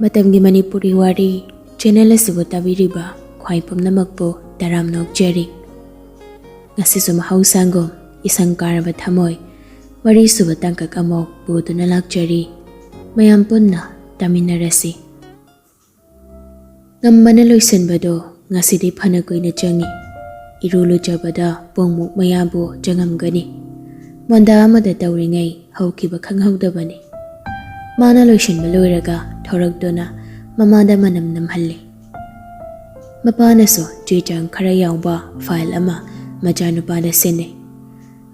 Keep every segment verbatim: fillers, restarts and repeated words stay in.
ꯃꯇꯝꯒꯤ ꯃꯅꯤꯄꯨꯔꯤ ꯋꯥꯔꯤ ꯆꯦꯅꯦꯜ ꯑꯁꯤꯕꯨ ꯇꯥꯕꯤꯔꯤꯕ ꯈ꯭ꯋꯥꯏ ꯄꯨꯝꯅꯃꯛꯄꯨ ꯇꯔꯥꯝꯅ ꯑꯣꯛꯆꯔꯤ꯫ ꯉꯁꯤꯁꯨ ꯃꯍꯧꯁꯥꯒꯨꯝ ꯏꯁꯪ ꯀꯥꯔꯕ ꯊꯃꯣꯏ ꯃꯔꯤꯁꯨꯕ ꯇꯥꯡꯀꯛ ꯑꯃꯨꯛ ꯄꯨꯗꯨꯅ ꯂꯥꯛꯆꯔꯤ꯫ ꯃꯌꯥꯝ ꯄꯨꯟꯅ ꯇꯥꯃꯤꯟꯅꯔꯁꯤ꯫ ꯉꯝꯕꯅ ꯂꯣꯏꯁꯤꯟꯕꯗꯣ ꯉꯁꯤꯗꯤ ꯐꯅ ꯀꯨꯏꯅ ꯆꯪꯉꯤ꯫ ꯏꯔꯨ ꯂꯨꯖꯕꯗ ꯄꯨꯡꯃꯨꯛ ꯃꯌꯥꯕꯨ ꯆꯪꯉꯝꯒꯅꯤ꯫ ꯃꯣꯟꯗꯥ ꯑꯃꯗ ꯇꯧꯔꯤꯉꯩ ꯍꯧꯈꯤꯕ ꯈꯪꯍꯧꯗꯕꯅꯤ꯫ ꯃꯥꯅ ꯂꯣꯏꯁꯤꯟꯕ ꯂꯣꯏꯔꯒ ꯊꯣꯔꯛꯇꯨꯅ ꯃꯃꯥꯗ ꯃꯅꯝ ꯅꯝꯍꯜꯂꯤ꯫ ꯃꯄꯥꯅꯁꯨ ꯆꯦ ꯆꯥꯡ ꯈꯔ ꯌꯥꯎꯕ ꯐꯥꯏꯜ ꯑꯃ ꯃꯆꯥꯅꯨꯄꯥꯗ ꯁꯤꯟꯅꯩ꯫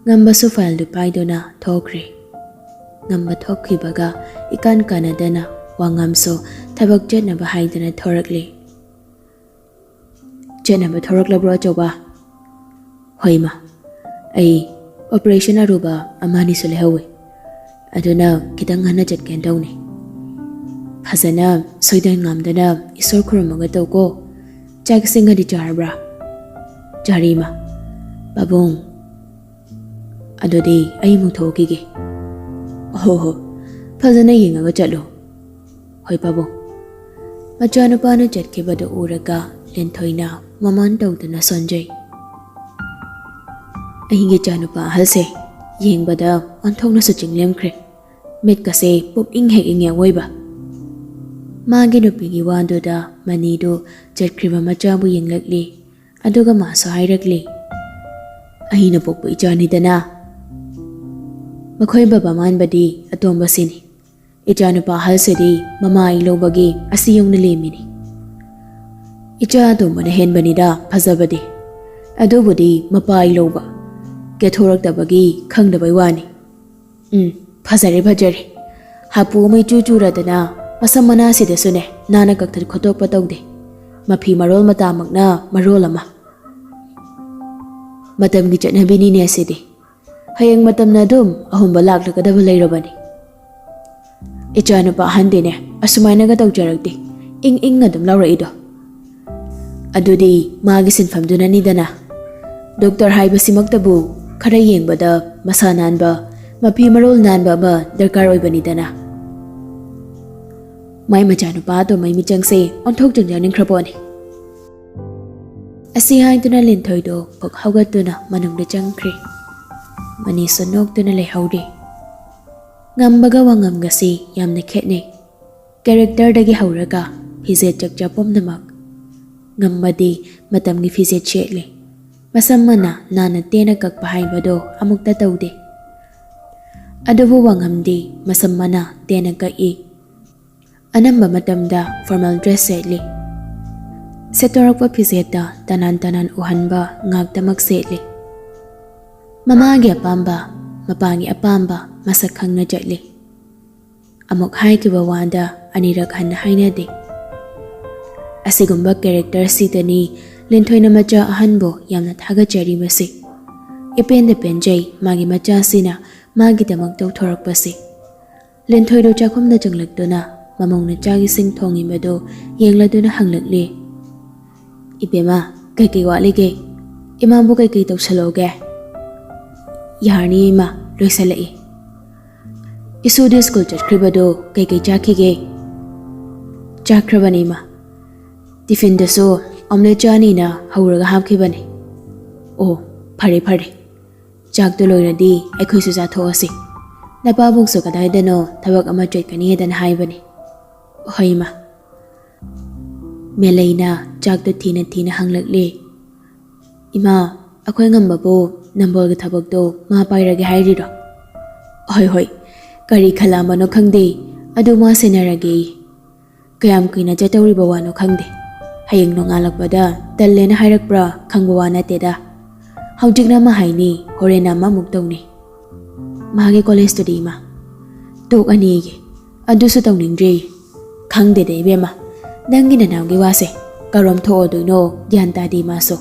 ꯉꯝꯕꯁꯨ ꯐꯥꯏꯜꯗꯨ ꯄꯥꯏꯗꯨꯅ ꯊꯣꯛꯈ꯭ꯔꯦ꯫ ꯉꯝꯕ ꯊꯣꯛꯈꯤꯕꯒ ꯏꯀꯥꯟ ꯀꯥꯟꯅꯗꯅ ꯋꯥꯉꯝꯁꯨ ꯊꯕꯛ ꯆꯠꯅꯕ ꯍꯥꯏꯗꯅ ꯊꯣꯔꯛꯂꯤ꯫ "ꯆꯠꯅꯕ ꯊꯣꯔꯛꯂꯕ꯭ꯔꯣ ꯑꯆꯧꯕ?" "ꯍꯣꯏ ꯏꯃꯥ, ꯑꯩ ꯑꯣꯄꯔꯦꯁꯟ ꯑꯔꯨꯕ ꯑꯃ ꯑꯅꯤꯁꯨ ꯂꯩꯍꯧꯋꯤ, ꯑꯗꯨꯅ ꯈꯤꯇꯪ ꯉꯟꯅ ꯆꯠꯀꯦꯅ ꯇꯧꯅꯤ꯫ ꯐꯖꯅ ꯁꯣꯏꯗ ꯉꯥꯝꯗꯅ ꯏꯁꯣꯔ ꯈꯨꯔꯨꯝꯃꯒ ꯇꯧꯀꯣ꯫ ꯆꯥꯛ ꯏꯁꯤꯡꯒꯗꯤ ꯆꯥꯔꯕ꯭ꯔꯥ?" "ꯆꯥꯔꯤ ꯏꯃꯥ꯫ ꯄꯥꯕꯨꯡ, ꯑꯗꯨꯗꯤ ꯑꯩ ꯑꯃꯨꯛ ꯊꯣꯛꯈꯤꯒꯦ꯫" "ꯍꯣ ꯍꯣ, ꯐꯖꯅ ꯌꯦꯡꯉꯒ ꯆꯠꯂꯨ꯫" "ꯍꯣꯏ ꯄꯥꯕꯨꯡ꯫" ꯃꯆꯥꯅꯨꯄꯥꯅ ꯆꯠꯈꯤꯕꯗꯨ ꯎꯔꯒ ꯂꯤꯟꯊꯣꯏꯅ ꯃꯃꯥꯟ ꯇꯧꯗꯨꯅ ꯁꯣꯟꯖꯩ꯫ ꯑꯩꯒꯤ ꯏꯆꯥꯅꯨꯄꯥ ꯑꯍꯜꯁꯦ ꯌꯦꯡꯕꯗ ꯑꯣꯟꯊꯣꯛꯅꯁꯨ ꯆꯤꯡꯂꯦꯝꯈ꯭ꯔꯦ꯫ ꯃꯤꯠꯀꯁꯦ ꯄꯨꯝꯏꯪ ꯍꯦꯛ ꯏꯪꯉꯦ ꯑꯋꯣꯏꯕ꯫ ꯃꯥꯒꯤ ꯅꯨꯄꯤꯒꯤ ꯋꯥꯗꯨꯗ ꯃꯅꯤꯗꯨ ꯆꯠꯈ꯭ꯔꯤꯕ ꯃꯆꯥꯕꯨ ꯌꯦꯡꯂꯛꯂꯤ꯫ ꯑꯗꯨꯒ ꯃꯥꯁꯨ ꯍꯥꯏꯔꯛꯂꯤ, "ꯑꯩꯅ ꯄꯣꯛꯄ ꯏꯆꯥꯅꯤꯗꯅ꯫ ꯃꯈꯣꯏ ꯕꯕꯥ ꯃꯥꯟꯕꯗꯤ ꯑꯇꯣꯝꯕꯁꯤꯅꯤ꯫ ꯏꯆꯥꯅꯨꯄꯥ ꯑꯍꯜꯁꯤꯗꯤ ꯃꯃꯥ ꯑꯩ ꯂꯧꯕꯒꯤ ꯑꯁꯤ ꯌꯧꯅ ꯂꯦꯝꯃꯤꯅꯤ꯫ ꯏꯆꯥ ꯑꯇꯣꯝꯕꯅ ꯍꯦꯟꯕꯅꯤꯗ ꯐꯖꯕꯗꯤ꯫ ꯑꯗꯨꯕꯨꯗꯤ ꯃꯄꯥ ꯑꯩ ꯂꯧꯕ ꯀꯦꯊꯣꯔꯛꯇꯕꯒꯤ ꯈꯪꯗꯕꯩ ꯋꯥꯅꯤ꯫" "ꯎꯝ, ꯐꯖꯔꯦ, ꯐꯖꯔꯦ꯫ ꯍꯥꯄꯨ ꯑꯃ ꯏꯆꯨ ꯆꯨꯔꯗꯅ ꯃꯁꯝ ꯃꯅꯥꯁꯤꯗꯁꯨꯅꯦ ꯅꯥꯟꯅ ꯀꯛꯊꯠ ꯈꯣꯠꯇꯣꯛꯄ ꯇꯧꯗꯦ꯫ ꯃꯐꯤ ꯃꯔꯣꯜ ꯃꯇꯥꯃꯛꯅ ꯃꯔꯣꯜ ꯑꯃ꯫ ꯃꯇꯝꯒꯤ ꯆꯠꯅꯕꯤꯅꯤꯅꯦ ꯑꯁꯤꯗꯤ꯫ ꯍꯌꯦꯡ ꯃꯇꯝꯅ ꯑꯗꯨꯝ ꯑꯍꯣꯡꯕ ꯂꯥꯛꯂꯒꯗꯕ ꯂꯩꯔꯕꯅꯤ꯫" "ꯏꯆꯥꯅꯨꯄꯥ ꯑꯍꯟꯗꯤꯅꯦ ꯑꯁꯨꯃꯥꯏꯅꯒ ꯇꯧꯖꯔꯛꯇꯦ, ꯏꯪ ꯏꯪ ꯑꯗꯨꯝ ꯂꯥꯎꯔꯛꯏꯗꯣ꯫ ꯑꯗꯨꯗꯤ ꯃꯥꯒꯤ ꯁꯤꯟꯐꯝꯗꯨꯅꯅꯤꯗꯅ꯫ ꯗꯣꯛꯇꯔ ꯍꯥꯏꯕꯁꯤꯃꯛꯇꯕꯨ ꯈꯔ ꯌꯦꯡꯕꯗ ꯃꯁꯥ ꯅꯥꯟꯕ, ꯃꯐꯤ ꯃꯔꯣꯜ ꯅꯥꯟꯕ ꯑꯃ ꯗꯔꯀꯥꯔ ꯑꯣꯏꯕꯅꯤꯗꯅ꯫" ꯃꯥꯏ ꯃꯆꯥꯅꯨꯄꯥ ꯑꯇꯣꯝꯕꯩ ꯃꯤꯆꯪꯁꯦ ꯑꯣꯟꯊꯣꯛ ꯆꯪꯖꯅꯤꯡꯈ꯭ꯔ ꯄꯣꯠꯅꯤ꯫ ꯑꯁꯤ ꯍꯥꯏꯗꯨꯅ ꯂꯤꯟꯊꯣꯏꯗꯣ ꯐꯨꯛ ꯍꯧꯒꯠꯇꯨꯅ ꯃꯅꯨꯡꯗ ꯆꯪꯈ꯭ꯔꯦ꯫ ꯃꯅꯤꯁꯨ ꯅꯣꯛꯇꯨꯅ ꯂꯩꯍꯧꯔꯦ꯫ ꯉꯝꯕꯒ ꯋꯥꯉꯝꯒꯁꯤ ꯌꯥꯝꯅ ꯈꯦꯠꯅꯩ꯫ ꯀꯦꯔꯦꯛꯇꯔꯗꯒꯤ ꯍꯧꯔꯒ ꯐꯤꯖꯦꯠ ꯆꯛꯆꯥ ꯄꯨꯝꯅꯃꯛ꯫ ꯉꯝꯕꯗꯤ ꯃꯇꯝꯒꯤ ꯐꯤꯖꯦꯠ ꯁꯦꯠꯂꯤ꯫ ꯃꯁꯝ ꯃꯅꯥ ꯅꯥꯟꯅ ꯇꯦꯟꯅ ꯀꯛꯄ ꯍꯥꯏꯕꯗꯣ ꯑꯃꯨꯛꯇ ꯇꯧꯗꯦ꯫ ꯑꯗꯨꯕꯨ ꯋꯥꯉꯝꯗꯤ ꯃꯁꯝ ꯃꯅꯥ ꯇꯦꯟꯅ ꯀꯛꯏ꯫ ꯑꯅꯝꯕ ꯃꯇꯝꯗ ꯐꯣꯔꯃꯦꯜ ꯗ꯭ꯔꯦꯁ ꯁꯦꯠꯂꯤ꯫ ꯁꯦꯠꯇꯣꯔꯛꯄ ꯐꯤꯖꯦꯠꯇ ꯇꯅꯥꯟ ꯇꯅꯥꯟ ꯎꯍꯟꯕ ꯉꯥꯛꯇꯃꯛ ꯁꯦꯠꯂꯤ꯫ ꯃꯃꯥꯒꯤ ꯑꯄꯥꯝꯕ, ꯃꯄꯥꯒꯤ ꯑꯄꯥꯝꯕ ꯃꯁꯛ ꯈꯪꯅ ꯆꯠꯂꯤ꯫ ꯑꯃꯨꯛ ꯍꯥꯏꯈꯤꯕ ꯋꯥꯗ ꯑꯅꯤꯔꯛ ꯍꯟꯅ ꯍꯥꯏꯅꯗꯦ꯫ ꯑꯁꯤꯒꯨꯝꯕ ꯀꯦꯔꯦꯛꯇꯔꯁꯤꯗꯅꯤ ꯂꯤꯟꯊꯣꯏꯅ ꯃꯆꯥ ꯑꯍꯟꯕꯨ ꯌꯥꯝꯅ ꯊꯥꯒꯠꯆꯔꯤꯕꯁꯤ꯫ ꯏꯄꯦꯟꯗ ꯄꯦꯟꯖꯩ ꯃꯥꯒꯤ ꯃꯆꯥꯁꯤꯅ ꯃꯥꯒꯤꯗꯃꯛ ꯇꯧꯊꯣꯔꯛꯄꯁꯤ꯫ ꯂꯤꯟꯊꯣꯏꯗꯨ ꯆꯥꯛꯈꯨꯝꯗ ꯆꯪꯂꯛꯇꯨꯅ ꯃꯃꯧꯅ ꯆꯥꯛ ꯏꯁꯤꯡ ꯊꯣꯡꯉꯤꯕꯗꯨ ꯌꯦꯡꯂꯗꯨꯅ ꯍꯪꯂꯛꯂꯤ꯫ "ꯏꯕꯦꯝꯃ, ꯀꯩꯀꯩ ꯋꯥꯠꯂꯤꯒꯦ? ꯏꯃꯥꯕꯨ ꯀꯩꯀꯩ ꯇꯧꯁꯜꯂꯣꯒꯦ?" "ꯌꯥꯔꯅꯤ ꯏꯃꯥ, ꯂꯣꯏꯁꯜꯂꯛꯏ꯫" "ꯏꯁꯨꯗꯤ ꯁ꯭ꯀꯨꯜ ꯆꯠꯈ꯭ꯔꯤꯕꯗꯨ ꯀꯩꯀꯩ ꯆꯥꯈꯤꯒꯦ?" "ꯆꯥꯈ꯭ꯔꯕꯅꯤ ꯏꯃꯥ꯫ ꯇꯤꯐꯤꯟꯗꯁꯨ ꯑꯣꯝꯂꯦꯠ ꯆꯥꯅꯤꯅ ꯍꯧꯔꯒ ꯍꯥꯞꯈꯤꯕꯅꯤ꯫" "ꯑꯣ, ꯐꯔꯦ ꯐꯔꯦ꯫ ꯆꯥꯛꯇꯨ ꯂꯣꯏꯔꯗꯤ ꯑꯩꯈꯣꯏꯁꯨ ꯆꯥꯊꯣꯛꯑꯁꯤ꯫ ꯅꯄꯥꯕꯨꯡꯁꯨ ꯀꯗꯥꯏꯗꯅꯣ ꯊꯕꯛ ꯑꯃ ꯆꯠꯀꯅꯤꯗꯅ ꯍꯥꯏꯕꯅꯤ꯫" "ꯍꯣꯏ ꯏꯃꯥ꯫" ꯃꯦꯂꯩꯅ ꯆꯥꯛꯇꯨ ꯊꯤꯅ ꯊꯤꯅ ꯍꯪꯂꯛꯂꯦ꯫ "ꯏꯃꯥ, ꯑꯩꯈꯣꯏ ꯉꯝꯕꯕꯨ ꯅꯝꯕꯣꯜꯒꯤ ꯊꯕꯛꯇꯣ ꯃꯥ ꯄꯥꯏꯔꯒꯦ ꯍꯥꯏꯔꯤꯔꯣ?" "ꯍꯣꯏ ꯍꯣꯏ, ꯀꯔꯤ ꯈꯜꯂꯝꯕꯅꯣ ꯈꯪꯗꯦ, ꯑꯗꯨ ꯃꯥ ꯁꯦꯟꯅꯔꯒꯦ꯫ ꯀꯌꯥꯝ ꯀꯨꯏꯅ ꯆꯠꯇꯧꯔꯤꯕ ꯋꯥꯅꯣ ꯈꯪꯗꯦ꯫ ꯍꯌꯦꯡ ꯅꯣꯡꯉꯥꯜꯂꯛꯄꯗ ꯇꯜꯂꯦꯅ ꯍꯥꯏꯔꯛꯄ꯭ꯔꯥ ꯈꯪꯕ ꯋꯥ ꯅꯠꯇꯦꯗ꯫ ꯍꯧꯖꯤꯛꯅ ꯑꯃ ꯍꯥꯏꯅꯤ, ꯍꯣꯔꯦꯟꯅ ꯑꯃꯃꯨꯛ ꯇꯧꯅꯤ꯫ ꯃꯥꯒꯤ ꯀꯣꯂꯦꯖꯇꯨꯗꯤ ꯏꯃꯥ ꯇꯣꯛꯑꯅꯤꯌꯦ, ꯑꯗꯨꯁꯨ ꯇꯧꯅꯤꯡꯗ꯭ꯔꯦ꯫ ꯈꯪꯗꯦꯗ ꯏꯕꯦꯝꯃ, ꯅꯪꯒꯤ ꯅꯅꯥꯎꯒꯤ ꯋꯥꯁꯦ ꯀꯔꯣꯝ ꯊꯣꯛꯑꯗꯣꯏꯅꯣ ꯒ꯭ꯌꯥꯟ ꯇꯥꯗꯦ ꯃꯥꯁꯨ꯫"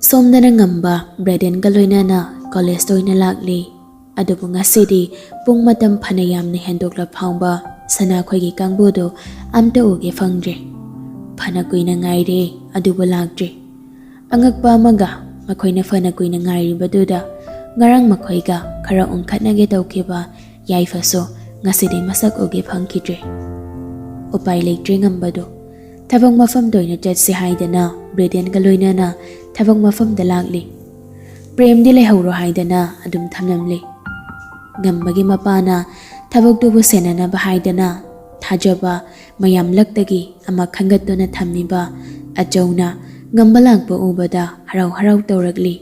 ꯁꯣꯝꯗꯅ ꯉꯝꯕ ꯕ꯭ꯔꯦꯗꯦꯟꯒ ꯂꯣꯏꯅꯅ ꯀꯣꯂꯦꯖꯇ ꯑꯣꯏꯅ ꯂꯥꯛꯂꯤ꯫ ꯑꯗꯨꯕꯨ ꯉꯁꯤꯗꯤ ꯄꯨꯡ ꯃꯇꯝ ꯐꯅ ꯌꯥꯝꯅ ꯍꯦꯟꯗꯣꯛꯂ ꯐꯥꯎꯕ ꯁꯅꯥꯈꯣꯏꯒꯤ ꯀꯥꯡꯕꯨꯗꯨ ꯑꯝꯇ ꯎꯒꯦ ꯐꯪꯗ꯭ꯔꯦ꯫ ꯐꯅ ꯀꯨꯏꯅ ꯉꯥꯏꯔꯦ, ꯑꯗꯨꯕꯨ ꯂꯥꯛꯇ꯭ꯔꯦ꯫ ꯑꯉꯛꯄ ꯑꯃꯒ, ꯃꯈꯣꯏꯅ ꯐꯅ ꯀꯨꯏꯅ ꯉꯥꯏꯔꯤꯕꯗꯨꯗ ꯉꯔꯥꯡ ꯃꯈꯣꯏꯒ ꯈꯔ ꯎꯪꯈꯠꯅꯒꯦ ꯇꯧꯈꯤꯕ ꯌꯥꯏꯐꯁꯨ ꯉꯁꯤꯗꯤ ꯃꯁꯛ ꯎꯒꯦ ꯐꯪꯈꯤꯗ꯭ꯔꯦ꯫ ꯎꯄꯥꯏ ꯂꯩꯇ꯭ꯔꯦ ꯉꯝꯕꯗꯣ꯫ ꯊꯕꯛ ꯃꯐꯝꯗ ꯑꯣꯏꯅ ꯆꯠꯁꯦ ꯍꯥꯏꯗꯅ ꯕ꯭ꯔꯦꯗꯦꯟꯒ ꯂꯣꯏꯅꯅ ꯊꯕꯛ ꯃꯐꯝꯗ ꯂꯥꯛꯂꯤ꯫ ꯄ꯭ꯔꯦꯝꯗꯤ ꯂꯩꯍꯧꯔꯣ ꯍꯥꯏꯗꯅ ꯑꯗꯨꯝ ꯊꯝꯂꯝꯂꯤ꯫ ꯉꯝꯕꯒꯤ ꯃꯄꯥꯅ ꯊꯕꯛꯇꯨꯕꯨ ꯁꯦꯟꯅꯅꯕ ꯍꯥꯏꯗꯅ ꯊꯥꯖꯕ ꯃꯌꯥꯝꯂꯛꯇꯒꯤ ꯑꯃ ꯈꯟꯒꯠꯇꯨꯅ ꯊꯝꯃꯤꯕ ꯑꯆꯧꯅ ꯉꯝꯕ ꯂꯥꯛꯄ ꯎꯕꯗ ꯍꯔꯥꯎ ꯍꯔꯥꯎ ꯇꯧꯔꯛꯂꯤ꯫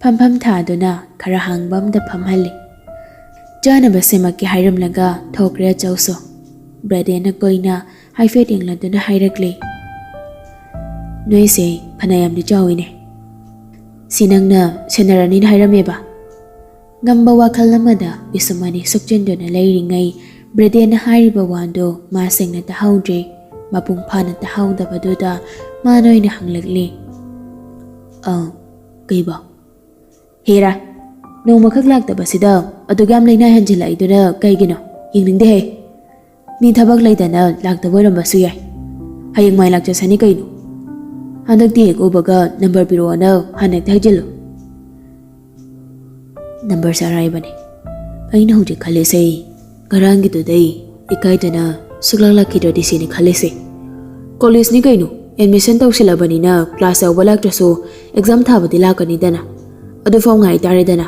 ꯐꯝꯐꯝ ꯊꯥꯗꯨꯅ ꯈꯔ ꯍꯥꯡꯕ ꯑꯝꯗ ꯐꯝꯍꯜꯂꯤ꯫ ꯆꯥꯅꯕ ꯁꯦꯝꯃꯛꯀꯦ ꯍꯥꯏꯔꯝꯂꯒ ꯊꯣꯛꯈ꯭ꯔꯦ ꯑꯆꯧꯁꯨ꯫ ꯕ꯭ꯔꯦꯗꯦꯟꯅ ꯀꯣꯏꯅ ꯍꯥꯏꯐꯦꯠ ꯌꯦꯡꯂꯗꯨꯅ ꯍꯥꯏꯔꯛꯂꯤ, "ꯅꯣꯏꯁꯦ ꯐꯅꯌꯥꯝꯗꯤ ꯆꯥꯎꯏꯅꯦ꯫ ꯁꯤ ꯅꯪꯅ ꯁꯦꯟꯅꯔꯅꯤꯅ ꯍꯥꯏꯔꯝꯃꯦꯕ?" ꯉꯝꯕ ꯋꯥꯈꯜ ꯑꯃꯗ ꯄꯤꯁꯨꯝ ꯑꯅꯤ ꯁꯨꯞꯆꯤꯟꯗꯨꯅ ꯂꯩꯔꯤꯉꯩ, ꯕ꯭ꯔꯦꯗꯦꯟꯅ ꯍꯥꯏꯔꯤꯕ ꯋꯥꯗꯨ ꯃꯥ ꯁꯦꯡꯅ ꯇꯥꯍꯧꯗ꯭ꯔꯦ꯫ ꯃꯄꯨꯡ ꯐꯥꯅ ꯇꯥꯍꯧꯗꯕꯗꯨꯗ ꯃꯥꯅ ꯑꯣꯏꯅ ꯍꯪꯂꯛꯂꯤ, "ꯑ, ꯀꯩꯕꯣ? ꯍꯦꯔꯥ, ꯅꯣꯡꯃꯈꯛ ꯂꯥꯛꯇꯕꯁꯤꯗ ꯑꯗꯨꯛ ꯌꯥꯝ ꯂꯩꯅꯥꯏ ꯍꯟꯖꯤꯜꯂꯛꯏꯗꯨꯅ ꯀꯩꯒꯤꯅꯣ? ꯌꯦꯡꯅꯤꯡꯗꯦꯍꯦ꯫ ꯃꯤ ꯊꯕꯛ ꯂꯩꯗꯅ ꯂꯥꯛꯇꯕ ꯑꯣꯏꯔꯝꯕꯁꯨ ꯌꯥꯏ꯫ ꯍꯌꯦꯡ ꯃꯥꯏ ꯂꯥꯛꯆꯁꯅꯤ ꯀꯩꯅꯣ꯫ ꯍꯟꯗꯛꯇꯤ ꯍꯦꯛ ꯎꯕꯒ ꯅꯝꯕꯔ ꯄꯤꯔꯛꯑꯣꯅ ꯍꯥꯟꯅ ꯍꯦꯛꯇ ꯍꯥꯏꯖꯤꯜꯂꯨ꯫ ꯅꯝꯕꯔꯁꯦ ꯑꯔꯥꯏꯕꯅꯦ꯫ ꯑꯩꯅ ꯍꯧꯖꯤꯛ ꯈꯜꯂꯤꯁꯦ, ꯉꯔꯥꯡꯒꯤꯗꯨꯗꯩ ꯏꯀꯥꯏꯗꯅ ꯁꯨꯛꯂꯥꯛ ꯂꯥꯛꯈꯤꯗ꯭ꯔꯗꯤ ꯁꯤꯅꯤ ꯈꯜꯂꯤꯁꯦ꯫ ꯀꯣꯂꯦꯖꯅꯤ ꯀꯩꯅꯣ, ꯑꯦꯗꯃꯤꯁꯟ ꯇꯧꯁꯤꯜꯂꯕꯅꯤꯅ ꯀ꯭ꯂꯥꯁ ꯌꯥꯎꯕ ꯂꯥꯛꯇ꯭ꯔꯁꯨ ꯑꯦꯛꯖꯥꯝ ꯊꯥꯕꯗꯤ ꯂꯥꯛꯀꯅꯤꯗꯅ꯫ ꯑꯗꯨꯐꯥꯎ ꯉꯥꯏ ꯇꯥꯔꯦꯗꯅ꯫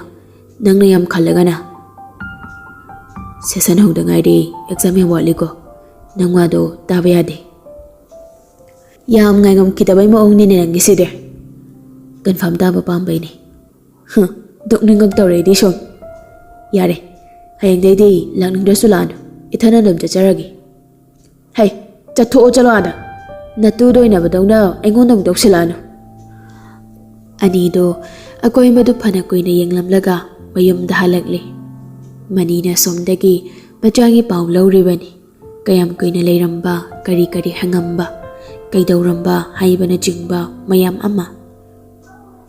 ꯅꯪꯅ ꯌꯥꯝ ꯈꯜꯂꯒꯅ꯫ ꯁꯦꯁꯟ ꯍꯧꯗ ꯉꯥꯏꯔꯤ, ꯑꯦꯛꯖꯥꯝ ꯌꯥꯝ ꯋꯥꯠꯂꯤꯀꯣ꯫ ꯅꯪ ꯋꯥꯗꯣ ꯇꯥꯕ ꯌꯥꯗꯦ꯫ ꯌꯥꯝ ꯉꯥꯏꯉꯝꯈꯤꯗꯕꯩ ꯃꯑꯣꯡꯅꯤꯅꯦ ꯅꯪꯒꯤꯁꯤꯗꯤ꯫ ꯀꯟꯐꯥꯔꯝ ꯇꯥꯕ ꯄꯥꯝꯕꯩꯅꯦ꯫ ꯍꯨꯝ, ꯅꯣꯛꯅꯤꯡꯉꯛꯇꯧꯔꯦ ꯑꯩꯗꯤ ꯁꯨꯝ꯫ ꯌꯥꯔꯦ, ꯍꯌꯦꯡꯗꯩꯗꯤ ꯂꯥꯛꯅꯤꯡꯗ꯭ꯔꯁꯨ ꯂꯥꯛꯑꯅꯨ, ꯏꯊꯟ ꯑꯗꯨꯝ ꯆꯠꯆꯔꯒꯦ꯫ ꯍꯩ, ꯆꯠꯊꯣꯛꯑꯣ ꯆꯠꯂꯣ ꯑꯥꯗ꯫ ꯅꯇꯨꯗ ꯑꯣꯏꯅꯕꯗꯧꯅ ꯑꯩꯉꯣꯟꯗ ꯑꯃꯨꯛ ꯇꯧꯁꯤꯜꯂꯛꯑꯅꯨ꯫ ꯑꯅꯤꯗꯣ ꯑꯀꯣꯏꯕꯗꯨ ꯐꯅ ꯀꯨꯏꯅ ꯌꯦꯡꯂꯝꯂꯒ ꯃꯌꯨꯝꯗ ꯍꯜꯂꯛꯂꯤ꯫ ꯃꯅꯤꯅ ꯑꯁꯣꯝꯗꯒꯤ ꯃꯆꯥꯒꯤ ꯄꯥꯎ ꯂꯧꯔꯤꯕꯅꯤ꯫ ꯀꯌꯥꯝ ꯀꯨꯏꯅ ꯂꯩꯔꯝꯕ, ꯀꯔꯤ ꯀꯔꯤ ꯍꯪꯉꯝꯕ, ꯀꯩꯗꯧꯔꯝꯕ ꯍꯥꯏꯕꯅꯆꯤꯡꯕ ꯃꯌꯥꯝ ꯑꯃ꯫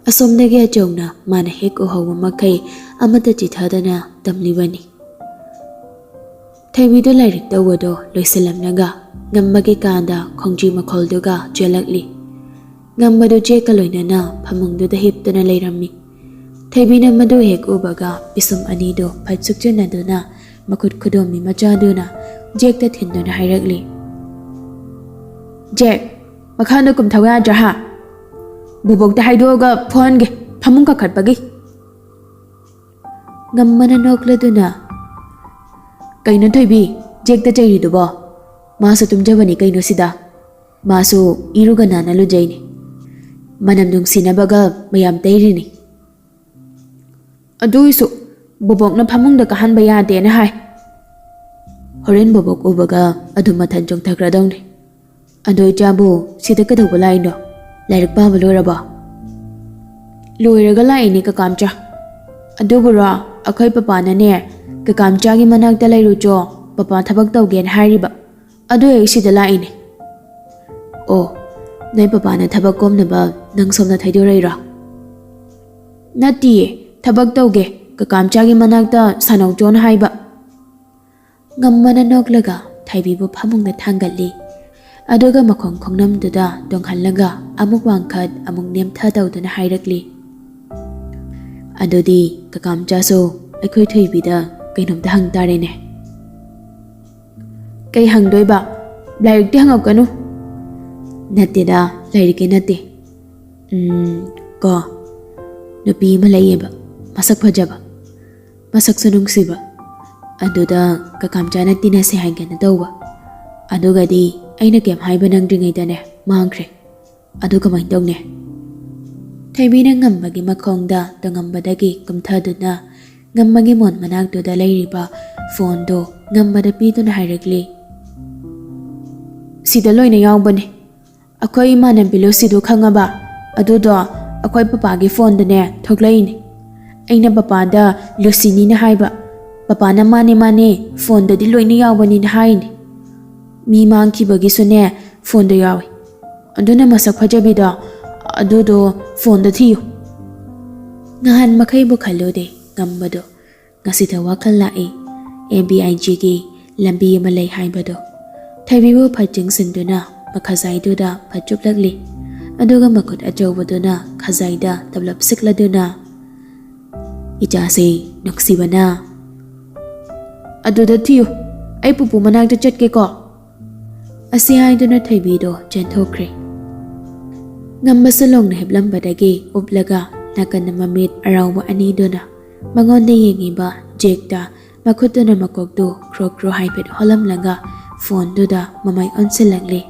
ꯑꯁꯣꯝꯗꯒꯤ ꯑꯆꯧꯅ ꯃꯥꯅ ꯍꯦꯛ ꯎꯍꯧꯕ ꯃꯈꯩ ꯑꯃꯠꯇ ꯆꯤꯊꯗꯅ ꯇꯝꯂꯤꯕꯅꯤ꯫ ꯊꯣꯏꯕꯤꯗꯨ ꯂꯥꯏꯔꯤꯛ ꯇꯧꯕꯗꯣ ꯂꯣꯏꯁꯤꯜꯂꯝꯂꯒ ꯉꯝꯕꯒꯤ ꯀꯥꯗ ꯈꯣꯡꯖꯤ ꯃꯈꯣꯜꯗꯨꯒ ꯆꯦꯜꯂꯛꯂꯤ꯫ ꯉꯝꯕꯗꯨ ꯆꯦꯛꯀ ꯂꯣꯏꯅꯅ ꯐꯃꯨꯡꯗꯨꯗ ꯍꯤꯞꯇꯨꯅ ꯂꯩꯔꯝꯃꯤ꯫ ꯊꯣꯏꯕꯤꯅ ꯃꯗꯨ ꯍꯦꯛ ꯎꯕꯒ ꯄꯤꯁꯨꯝ ꯑꯅꯤꯗꯨ ꯐꯠ ꯁꯨꯛꯆꯟꯅꯗꯨꯅ ꯃꯈꯨꯠ ꯈꯨꯗꯣꯝꯕꯤ ꯃꯆꯥꯗꯨꯅ ꯖꯦꯛꯇ ꯊꯤꯟꯗꯨꯅ ꯍꯥꯏꯔꯛꯂꯤ꯫ "ꯖꯦꯛ, ꯃꯈꯥꯗ ꯀꯨꯝꯊꯧ ꯌꯥꯗ꯭ꯔꯥ ꯍꯥ? ꯕꯣꯕꯣꯛꯇ ꯍꯥꯏꯗꯣꯛꯑꯒ ꯐꯨꯍꯟꯒꯦ, ꯐꯃꯨꯡ ꯀꯥꯈꯠꯄꯒꯤ꯫" ꯉꯝꯕꯅ ꯅꯣꯛꯂꯗꯨꯅ, "ꯀꯩꯅꯣ ꯊꯣꯏꯕꯤ, ꯖꯦꯛꯇ ꯆꯩꯔꯤꯗꯨꯕꯣ? ꯃꯥꯁꯨ ꯇꯨꯝꯖꯕꯅꯤ ꯀꯩꯅꯣ ꯁꯤꯗ꯫ ꯃꯥꯁꯨ ꯏꯔꯨꯒ ꯅꯥꯟꯅ ꯂꯨꯖꯩꯅꯤ꯫ ꯃꯅꯝ ꯅꯨꯡꯁꯤꯅꯕꯒ ꯃꯌꯥꯝ ꯇꯩꯔꯤꯅꯤ꯫ ꯑꯗꯨꯏꯁꯨ ꯕꯣꯕꯣꯛꯅ ꯐꯃꯨꯡꯗ ꯀꯥꯍꯟꯕ ꯌꯥꯗꯦꯅ ꯍꯥꯏ꯫ ꯍꯣꯔꯦꯟ ꯕꯣꯕꯣꯛ ꯎꯕꯒ ꯑꯗꯨꯝ ꯃꯊꯟ ꯆꯣꯡꯊꯈ꯭ꯔꯗꯧꯅꯤ꯫ ꯑꯗꯣ ꯏꯆꯥꯕꯨ ꯁꯤꯗ ꯀꯩꯗꯧꯕ ꯂꯥꯛꯏꯅꯣ? ꯂꯥꯏꯔꯤꯛ ꯄꯥꯕ ꯂꯣꯏꯔꯕꯣ?" "ꯂꯣꯏꯔꯒ ꯂꯥꯛꯏꯅꯦ ꯀꯀꯥꯝꯆꯥ꯫ ꯑꯗꯨꯕꯨꯔꯣ, ꯑꯩꯈꯣꯏ ꯄꯄꯥꯅꯅꯦ, ꯀꯀꯥꯝꯆꯥꯒꯤ ꯃꯅꯥꯛꯇ ꯂꯩꯔꯨꯆꯣ, ꯄꯄꯥ ꯊꯕꯛ ꯇꯧꯒꯦꯅ ꯍꯥꯏꯔꯤꯕ꯫ ꯑꯗꯨ ꯑꯩ ꯁꯤꯗ ꯂꯥꯛꯏꯅꯦ꯫" "ꯑꯣ, ꯅꯣꯏ ꯄꯄꯥꯅ ꯊꯕꯛ ꯀꯣꯝꯅꯕ ꯅꯪ ꯁꯣꯝꯗ ꯊꯩꯗꯣꯔꯛꯏꯔꯣ?" "ꯅꯠꯇꯤꯌꯦ, ꯊꯕꯛ ꯇꯧꯒꯦ, ꯀꯀꯥꯝꯆꯥꯒꯤ ꯃꯅꯥꯛꯇ ꯁꯥꯟꯅꯧꯆꯣꯅ ꯍꯥꯏꯕ꯫" ꯉꯝꯕꯅ ꯅꯣꯛꯂꯒ ꯊꯣꯏꯕꯤꯕꯨ ꯐꯃꯨꯡꯗ ꯊꯥꯡꯒꯠꯂꯤ꯫ ꯑꯗꯨꯒ ꯃꯈꯣꯡ ꯈꯣꯡꯅꯝꯗꯨꯗ ꯇꯣꯡꯍꯜꯂꯒ ꯑꯃꯨꯛ ꯋꯥꯡꯈꯠ ꯑꯃꯨꯛ ꯅꯦꯝꯊ ꯇꯧꯗꯨꯅ ꯍꯥꯏꯔꯛꯂꯤ, "ꯑꯗꯨꯗꯤ ꯀꯀꯥꯝꯆꯥꯁꯨ ꯑꯩꯈꯣꯏ ꯊꯣꯏꯕꯤꯗ ꯀꯩꯅꯣꯝꯇ ꯍꯪ ꯇꯥꯔꯦꯅꯦ꯫" "ꯀꯩ ꯍꯪꯗꯣꯏꯕ? ꯂꯥꯏꯔꯤꯛꯇꯤ ꯍꯪꯉꯛꯀꯅꯨ꯫" "ꯅꯠꯇꯦꯗ, ꯂꯥꯏꯔꯤꯛꯀꯤ ꯅꯠꯇꯦ꯫ ꯎꯝ, ꯀꯣ, ꯅꯨꯄꯤ ꯑꯃ ꯂꯩꯌꯦꯕ, ꯃꯁꯛ ꯐꯖꯕ, ꯃꯁꯛꯁꯨ ꯅꯨꯡꯁꯤꯕ꯫ ꯑꯗꯨꯗ ꯀꯀꯥꯝꯆꯥꯅ ꯇꯤꯟꯅꯁꯦ ꯍꯥꯏꯒꯦꯅ ꯇꯧꯕ꯫ ꯑꯗꯨꯒꯗꯤ ꯑꯩꯅ ꯀꯩꯝ ꯍꯥꯏꯕ ꯅꯪꯗ꯭ꯔꯤꯉꯩꯗꯅꯦ ꯃꯥꯡꯈ꯭ꯔꯦ꯫ ꯑꯗꯨ ꯀꯃꯥꯏꯅ ꯇꯧꯅꯤ?" ꯊꯣꯏꯕꯤꯅ ꯉꯝꯕꯒꯤ ꯃꯈꯣꯡꯗ ꯇꯣꯉꯝꯕꯗꯒꯤ ꯀꯨꯝꯊꯗꯨꯅ ꯉꯝꯕꯒꯤ ꯃꯣꯟ ꯃꯅꯥꯛꯇꯨꯗ ꯂꯩꯔꯤꯕ ꯐꯣꯟꯗꯣ ꯉꯝꯕꯗ ꯄꯤꯗꯨꯅ ꯍꯥꯏꯔꯛꯂꯤ, "ꯁꯤꯗ ꯂꯣꯏꯅ ꯌꯥꯎꯕꯅꯦ꯫ ꯑꯩꯈꯣꯏ ꯏꯃꯥꯟꯅꯕꯤ ꯂꯨꯁꯤꯗꯣ ꯈꯪꯉꯕ? ꯑꯗꯨꯗꯣ ꯑꯩꯈꯣꯏ ꯄꯄꯥꯒꯤ ꯐꯣꯟꯗꯅꯦ ꯊꯣꯛꯂꯛꯏꯅꯦ꯫ ꯑꯩꯅ ꯄꯄꯥꯗ ꯂꯨꯁꯤꯅꯤꯅ ꯍꯥꯏꯕ꯫ ꯄꯄꯥꯅ ꯃꯥꯅꯦ, ꯃꯥꯅꯦ, ꯐꯣꯟꯗꯗꯤ ꯂꯣꯏꯅ ꯌꯥꯎꯕꯅꯤꯅ ꯍꯥꯏꯅꯦ꯫ ꯃꯤ ꯃꯥꯡꯈꯤꯕꯒꯤꯁꯨꯅꯦ ꯐꯣꯟꯗ ꯌꯥꯎꯏ꯫ ꯑꯗꯨꯅ ꯃꯁꯛ ꯐꯖꯕꯤꯗꯣ ꯑꯗꯨꯗꯣ ꯐꯣꯟꯗ ꯊꯤꯌꯨ꯫" ꯉꯍꯥꯟ ꯃꯈꯩꯕꯨ ꯈꯜꯂꯨꯗꯦ ꯉꯝꯕꯗꯣ꯫ ꯉꯁꯤꯗ ꯋꯥꯈꯜ ꯂꯥꯛꯏ꯫ ꯑꯦꯝ ꯕꯤ ꯑꯥꯏ ꯖꯤꯒꯤ ꯂꯝꯕꯤ ꯑꯃ ꯂꯩ ꯍꯥꯏꯕꯗꯣ꯫ ꯊꯣꯏꯕꯤꯕꯨ ꯐꯠ ꯆꯤꯡꯁꯤꯟꯗꯨꯅ ꯃꯈꯥꯖꯥꯏꯗꯨꯗ ꯐꯠ ꯆꯨꯞꯂꯛꯂꯤ꯫ ꯑꯗꯨꯒ ꯃꯈꯨꯠ ꯑꯆꯧꯕꯗꯨꯅ ꯈꯖꯥꯏꯗ ꯇꯞꯂꯞ ꯁꯤꯛꯂꯗꯨꯅ, "ꯏꯆꯥꯁꯤ ꯅꯨꯡꯁꯤꯕꯅ, "ꯑꯗꯨꯗ ꯊꯤꯌꯨ, ꯑꯩ ꯄꯨꯄꯨ ꯃꯅꯥꯛꯇ ꯆꯠꯀꯦꯀꯣ"꯫ ꯑꯁꯤ ꯍꯥꯏꯗꯨꯅ ꯊꯣꯏꯕꯤꯗꯣ ꯆꯦꯟꯊꯣꯛꯈ꯭ꯔꯦ꯫ ꯉꯝꯕꯁꯨ ꯂꯣꯡꯅ ꯍꯤꯞꯂꯝꯕꯗꯒꯤ ꯎꯞꯂꯒ ꯅꯥꯀꯟꯗ ꯃꯃꯤꯠ ꯑꯔꯥꯎꯕ ꯑꯅꯤꯗꯨꯅ ꯃꯉꯣꯟꯗ ꯌꯦꯡꯉꯤꯕ ꯖꯦꯛꯇ ꯃꯈꯨꯠꯇꯨꯅ ꯃꯀꯣꯛꯇꯨ ꯈ꯭ꯔꯣ ꯈ꯭ꯔꯣ ꯍꯥꯏꯐꯦꯠ ꯍꯣꯜꯂꯝꯂꯒ ꯐꯣꯟꯗꯨꯗ ꯃꯃꯥꯏ ꯑꯣꯟꯁꯤꯜꯂꯛꯂꯦ꯫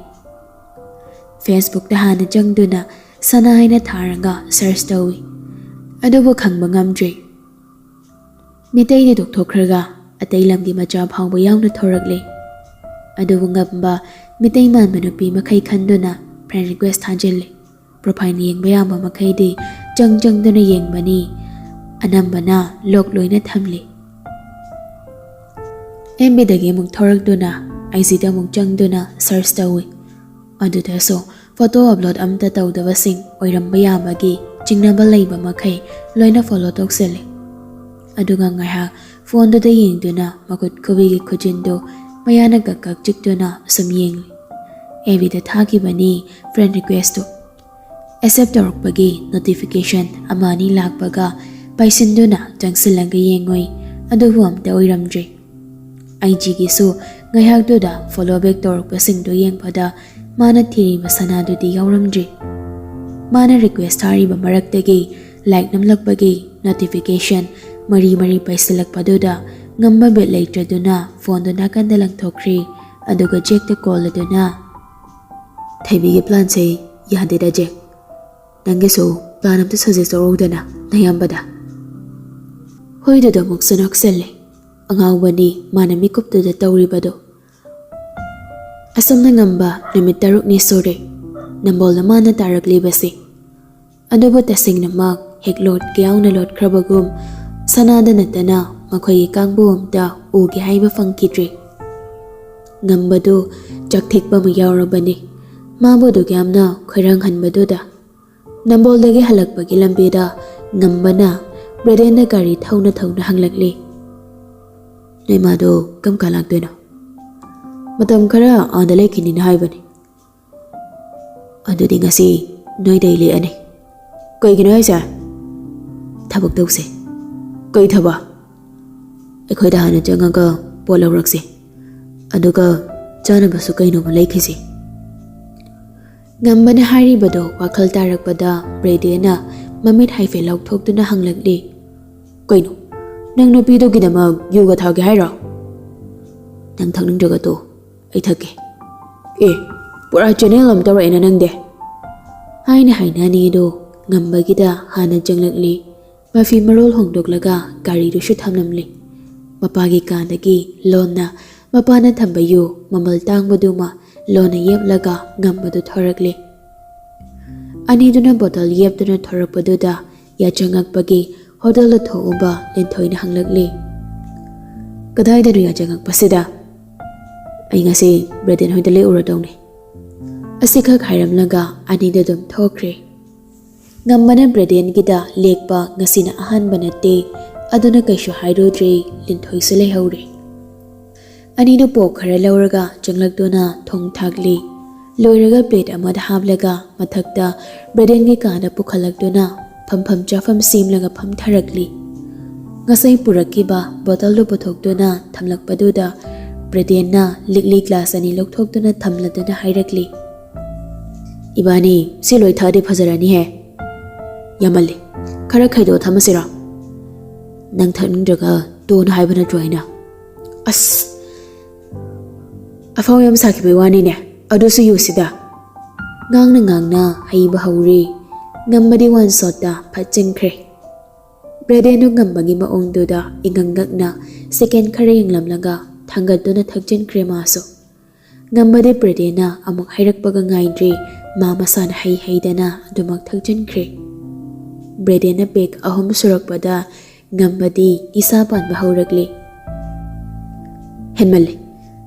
Facebookꯇ ꯍꯥꯟꯅ ꯆꯪꯗꯨꯅ ꯁꯅꯥ ꯍꯥꯏꯅ ꯊꯥꯔꯒ search ꯇꯧꯏ, ꯑꯗꯨꯕꯨ ꯈꯪꯕ ꯉꯝꯗ꯭ꯔꯦ꯫ ꯃꯤꯇꯩꯗꯤ ꯇꯣꯛꯊꯣꯛꯈ꯭ꯔꯒ ꯑꯇꯩ ꯂꯝꯒꯤ ꯃꯆꯥ ꯐꯥꯎꯕ ꯌꯥꯎꯅ ꯊꯣꯔꯛꯂꯦ꯫ ꯑꯗꯨꯕꯨ ꯉꯝꯕ ꯃꯤꯇꯩ ꯃꯥꯟꯕ ꯅꯨꯄꯤ ꯃꯈꯩ ꯈꯟꯗꯨꯅ friend request ꯊꯥꯖꯤꯜꯂꯦ꯫ Profile ꯌꯦꯡꯕ ꯌꯥꯕ ꯃꯈꯩꯗꯤ ꯆꯪ ꯆꯪꯗꯨꯅ ꯌꯦꯡꯕꯅꯤ꯫ ꯑꯅꯝꯕꯅ lock ꯂꯣꯏꯅ ꯊꯝꯂꯤ꯫ FBꯗꯒꯤ ꯑꯃꯨꯛ ꯊꯣꯔꯛꯇꯨꯅ IGꯗ ꯑꯃꯨꯛ ꯆꯪꯗꯨꯅ search ꯇꯧꯏ꯫ ꯑꯗꯨꯗꯁꯨ photo upload ꯑꯃꯠꯇ ꯇꯧꯗꯕꯁꯤꯡ ꯑꯣꯏꯔꯝꯕ ꯌꯥꯕꯒꯤ ꯆꯤꯡꯅꯕ ꯂꯩꯕ ꯃꯈꯩ ꯂꯣꯏꯅ follow ꯇꯧꯁꯤꯜꯂꯤ꯫ ꯑꯗꯨꯒ ꯉꯥꯏꯍꯥꯛ ꯐꯣꯟꯗꯨꯗ ꯌꯦꯡꯗꯨꯅ ꯃꯈꯨꯠ ꯈꯨꯕꯤꯒꯤ ꯈꯨꯖꯤꯟꯗꯨ ꯃꯌꯥꯅ ꯀꯛ ꯀꯛ ꯆꯤꯛꯇꯨꯅ ꯁꯨꯝ ꯌꯦꯡꯂꯤ꯫ FBꯗ ꯊꯥꯈꯤꯕꯅꯤ friend requestꯇꯨ꯫ Accept ꯇꯧꯔꯛꯄꯒꯤ notification ꯑꯃ ꯑꯅꯤ ꯂꯥꯛꯄꯒ ꯄꯥꯏꯁꯤꯟꯗꯨꯅ ꯆꯪꯁꯤꯜꯂꯒ ꯌꯦꯡꯉꯨꯏ, ꯑꯗꯨꯕꯨ ꯑꯝꯇ ꯑꯣꯏꯔꯝꯗ꯭ꯔꯦ꯫ IGꯒꯤꯁꯨ ꯉꯥꯏꯍꯥꯛꯇꯨꯗ follow back ꯇꯧꯔꯛꯄꯁꯤꯡꯗꯨ ꯌꯦꯡꯕꯗ ꯃꯥꯅ ꯊꯤꯔꯤꯕ ꯁꯅꯥꯗꯨꯗꯤ ꯌꯥꯎꯔꯝꯗ꯭ꯔꯦ꯫ ꯃꯥꯅ request ꯊꯥꯔꯤꯕ ꯃꯔꯛꯇꯒꯤ like ꯅꯝꯂꯛꯄꯒꯤ notification ꯃꯔꯤ ꯃꯔꯤ ꯄꯥꯏꯁꯤꯜꯂꯛꯄꯗꯨꯗ ꯉꯝꯕ ꯕꯤꯠ ꯂꯩꯇ꯭ꯔꯗꯨꯅ ꯐꯣꯟꯗꯨ ꯅꯥꯀꯟꯗ ꯂꯪꯊꯣꯛꯈ꯭ꯔꯦ꯫ ꯑꯗꯨꯒ ꯖꯦꯛꯇ ꯀꯣꯜ ꯑꯗꯨꯅ, "ꯊꯣꯏꯕꯤꯒꯤ planꯁꯦ ꯌꯥꯗꯦꯗ ꯖꯦꯛ꯫ ꯅꯪꯒꯤꯁꯨ plan ꯑꯝꯇ suggest ꯇꯧꯔꯛꯎꯗꯅ ꯅꯌꯥꯝꯕꯗ"꯫ ꯍꯨꯏꯗꯨꯗ ꯑꯃꯨꯛꯁꯨ ꯅꯣꯛꯁꯜꯂꯦ꯫ ꯑꯉꯥꯎꯕꯅꯤ ꯃꯥꯅ ꯃꯤꯀꯨꯞꯇꯨꯗ ꯇꯧꯔꯤꯕꯗꯣ꯫ ꯑꯁꯨꯝꯅ ꯉꯝꯕ ꯅꯨꯃꯤꯠ ꯇꯔꯨꯛꯅꯤ ꯁꯨꯔꯦ ꯅꯝꯕꯣꯜꯗ ꯃꯥꯅ ꯇꯥꯔꯛꯂꯤꯕꯁꯦ꯫ ꯑꯗꯨꯕꯨ ꯇꯁꯦꯡꯅꯃꯛ ꯍꯦꯛ ꯂꯣꯠꯀꯦ ꯌꯥꯎꯅ ꯂꯣꯠꯈ꯭ꯔꯕꯒꯨꯝ ꯁꯅꯥꯗ ꯅꯠꯇꯅ ꯃꯈꯣꯏꯒꯤ ꯀꯥꯡꯕꯨ ꯑꯝꯇ ꯎꯒꯦ ꯍꯥꯏꯕ ꯐꯪꯈꯤꯗ꯭ꯔꯦ꯫ ꯉꯝꯕꯗꯨ ꯆꯥꯛꯊꯤꯛꯄ ꯑꯃ ꯌꯥꯎꯔꯕꯅꯤ꯫ ꯃꯥꯕꯨ ꯑꯗꯨꯛ ꯌꯥꯝꯅ ꯈꯣꯏꯔꯥꯡꯍꯟꯕꯗꯨꯗ꯫ ꯅꯝꯕꯣꯜꯗꯒꯤ ꯍꯜꯂꯛꯄꯒꯤ ꯂꯝꯕꯤꯗ ꯉꯝꯕꯅ ꯕ꯭ꯔꯦꯗꯦꯟꯗ ꯒꯥꯔꯤ ꯊꯧꯅ ꯊꯧꯅ ꯍꯪꯂꯛꯂꯤ, "ꯅꯣꯏ ꯃꯥꯗꯣ ꯀꯔꯝ ꯀꯥꯟ ꯂꯥꯛꯇꯣꯏꯅꯣ?" "ꯃꯇꯝ ꯈꯔ ꯑꯥꯗ ꯂꯩꯈꯤꯅꯤꯅ ꯍꯥꯏꯕꯅꯤ"꯫ "ꯑꯗꯨꯗꯤ ꯉꯁꯤ ꯅꯣꯏꯗꯩ ꯂꯦꯛꯑꯅꯤ"꯫ "ꯀꯩꯒꯤꯅꯣ ꯍꯥꯏꯁꯦ?" "ꯊꯕꯛ ꯇꯧꯁꯦ"꯫ "ꯀꯩ ꯊꯕꯛ?" "ꯑꯩꯈꯣꯏꯗ ꯍꯥꯟꯅ ꯆꯪꯉꯒ ꯄꯣꯠ ꯂꯧꯔꯛꯁꯦ, ꯑꯗꯨꯒ ꯆꯥꯅꯕꯁꯨ ꯀꯩꯅꯣꯝꯃ ꯂꯩꯈꯤꯁꯦ꯫ ꯉꯝꯕꯅ ꯍꯥꯏꯔꯤꯕꯗꯣ ꯋꯥꯈꯜ ꯇꯥꯔꯛꯄꯗ ꯕ꯭ꯔꯦꯗꯦꯟꯅ ꯃꯃꯤꯠ ꯍꯥꯏꯐꯦꯠ ꯂꯥꯎꯊꯣꯛꯇꯨꯅ ꯍꯪꯂꯛꯂꯤ, "ꯀꯩꯅꯣ, ꯅꯪ ꯅꯨꯄꯤꯗꯨꯒꯤꯗꯃꯛ ꯌꯨꯒ ꯊꯥꯒꯦ ꯍꯥꯏꯔꯣ? ꯅꯪ ꯊꯛꯅꯤꯡꯗ꯭ꯔꯒ ꯇꯣꯛꯑꯣ, ꯑꯩ ꯊꯛꯀꯦ꯫ ꯑꯦ, ꯄꯨꯔꯥ ꯆꯦꯅꯦꯜ ꯑꯃ ꯇꯧꯔꯛꯑꯦꯅ ꯅꯪꯗꯤ"꯫ ꯍꯥꯏꯅ ꯍꯥꯏꯅ ꯑꯅꯤꯗꯣ ꯉꯝꯕꯒꯤꯗ ꯍꯥꯟꯅ ꯆꯪꯂꯛꯂꯤ꯫ ꯃꯐꯤ ꯃꯔꯣꯜ ꯍꯣꯡꯗꯣꯛꯂꯒ ꯒꯥꯔꯤꯗꯨꯁꯨ ꯊꯝꯂꯝꯂꯤ꯫ ꯃꯄꯥꯒꯤ ꯀꯥꯗꯒꯤ ꯂꯣꯟꯅ ꯃꯄꯥꯅ ꯊꯝꯕ ꯌꯨ ꯃꯃꯜ ꯇꯥꯡꯕꯗꯨꯃ ꯂꯣꯟꯅ ꯌꯦꯞꯂꯒ ꯉꯝꯕꯗꯨ ꯊꯣꯔꯛꯂꯤ꯫ ꯑꯅꯤꯗꯨꯅ ꯕꯣꯇꯜ ꯌꯦꯞꯇꯨꯅ ꯊꯣꯔꯛꯄꯗꯨꯗ ꯌꯥꯆꯪꯉꯛꯄꯒꯤ ꯍꯣꯇꯦꯜꯗ ꯊꯣꯛꯎꯕ ꯂꯤꯟꯊꯣꯏꯅ ꯍꯪꯂꯛꯂꯤ, "ꯀꯗꯥꯏꯗꯅꯣ ꯌꯥꯆꯪꯉꯛꯄꯁꯤꯗ? ꯑꯩ ꯉꯁꯤ ꯕ꯭ꯔꯦꯗꯦꯟ ꯍꯣꯏꯗ ꯂꯦꯛꯎꯔꯗꯧꯅꯤ"꯫ ꯑꯁꯤꯈꯛ ꯍꯥꯏꯔꯝꯂꯒ ꯑꯅꯤꯗ ꯑꯗꯨꯝ ꯊꯣꯛꯈ꯭ꯔꯦ꯫ ꯉꯝꯕꯅ ꯕ꯭ꯔꯦꯗꯦꯟꯒꯤꯗ ꯂꯦꯛꯄ ꯉꯁꯤꯅ ꯑꯍꯥꯟꯕ ꯅꯠꯇꯦ, ꯑꯗꯨꯅ ꯀꯩꯁꯨ ꯍꯥꯏꯔꯨꯗ꯭ꯔꯦ꯫ ꯂꯤꯟꯊꯣꯏꯁꯨ ꯂꯩꯍꯧꯔꯦ꯫ ꯑꯅꯤꯗꯨ ꯄꯣꯛ ꯈꯔ ꯂꯧꯔꯒ ꯆꯪꯂꯛꯇꯨꯅ ꯊꯣꯡ ꯊꯥꯛꯂꯤ꯫ ꯂꯣꯏꯔꯒ ꯄ꯭ꯂꯦꯠ ꯑꯃꯗ ꯍꯥꯞꯂꯒ ꯃꯊꯛꯇ ꯕ꯭ꯔꯦꯗꯦꯟꯒꯤ ꯀꯥꯗ ꯄꯨꯈꯠꯂꯛꯇꯨꯅ ꯐꯝꯐꯝ ꯆꯥꯐꯝ ꯁꯦꯝꯂꯒ ꯐꯝꯊꯔꯛꯂꯤ꯫ ꯉꯁꯥꯏ ꯄꯨꯔꯛꯈꯤꯕ ꯕꯣꯇꯜꯗꯨ ꯄꯨꯊꯣꯛꯇꯨꯅ ꯊꯝꯂꯛꯄꯗꯨꯗ ꯕ꯭ꯔꯦꯗꯦꯟꯅ ꯂꯤꯛꯂꯤ ꯒ꯭ꯂꯥꯁ ꯑꯅꯤ ꯂꯧꯊꯣꯛꯇꯨꯅ ꯊꯝꯂꯗꯨꯅ ꯍꯥꯏꯔꯛꯂꯤ, "ꯏꯕꯥꯅꯤ ꯁꯤ ꯂꯣꯏ ꯊꯛꯑꯗꯤ ꯐꯖꯔꯅꯤꯍꯦ꯫ ꯌꯥꯝꯃꯜꯂꯤ, ꯈꯔ ꯈꯥꯏꯗꯣꯛꯑ ꯊꯝꯃꯁꯤꯔꯣ? ꯅꯪ ꯊꯛꯅꯤꯡꯗ꯭ꯔꯒ ꯇꯣꯛꯑꯣꯅ ꯍꯥꯏꯕ ꯅꯠꯇ꯭ꯔꯣ ꯑꯩꯅ? ꯑꯁ, ꯑꯐꯥꯎ ꯌꯥꯝ ꯁꯥꯈꯤꯕꯩ ꯋꯥꯅꯤꯅꯦ, ꯑꯗꯨꯁꯨ ꯌꯨꯁꯤꯗ"꯫ ꯉꯥꯡꯅ ꯉꯥꯡꯅ ꯍꯩꯕ ꯍꯧꯔꯦ꯫ ꯉꯝꯕꯗꯤ ꯋꯥꯟ ꯁꯣꯠꯇ ꯐꯠꯆꯤꯟꯈ꯭ꯔꯦ꯫ ꯕ꯭ꯔꯦꯗꯦꯟꯗꯨ ꯉꯝꯕꯒꯤ ꯃꯑꯣꯡꯗꯨꯗ ꯏꯉꯛ ꯉꯛꯅ ꯁꯦꯀꯦꯟ ꯈꯔ ꯌꯦꯡꯂꯝꯂꯒ ꯊꯥꯡꯒꯠꯇꯨꯅ ꯊꯛꯆꯤꯟꯈ꯭ꯔꯦ ꯃꯥꯁꯨ꯫ ꯉꯝꯕꯗꯤ ꯕ꯭ꯔꯦꯗꯦꯟꯅ ꯑꯃꯨꯛ ꯍꯥꯏꯔꯛꯄꯒ ꯉꯥꯏꯗ꯭ꯔꯤ, ꯃꯥ ꯃꯁꯥꯅ ꯍꯩ ꯍꯩꯗꯅ ꯑꯗꯨꯃꯛ ꯊꯛꯆꯤꯟꯈ꯭ꯔꯦ꯫ ꯕ꯭ꯔꯦꯗꯦꯟꯅ ꯄꯦꯛ ꯑꯍꯨꯝ ꯁꯨꯔꯛꯄꯗ ꯉꯝꯕꯗꯤ ꯏꯁꯥ ꯄꯥꯟꯕ ꯍꯧꯔꯛꯂꯤ꯫ "ꯍꯦꯟꯃꯜꯂꯦ꯫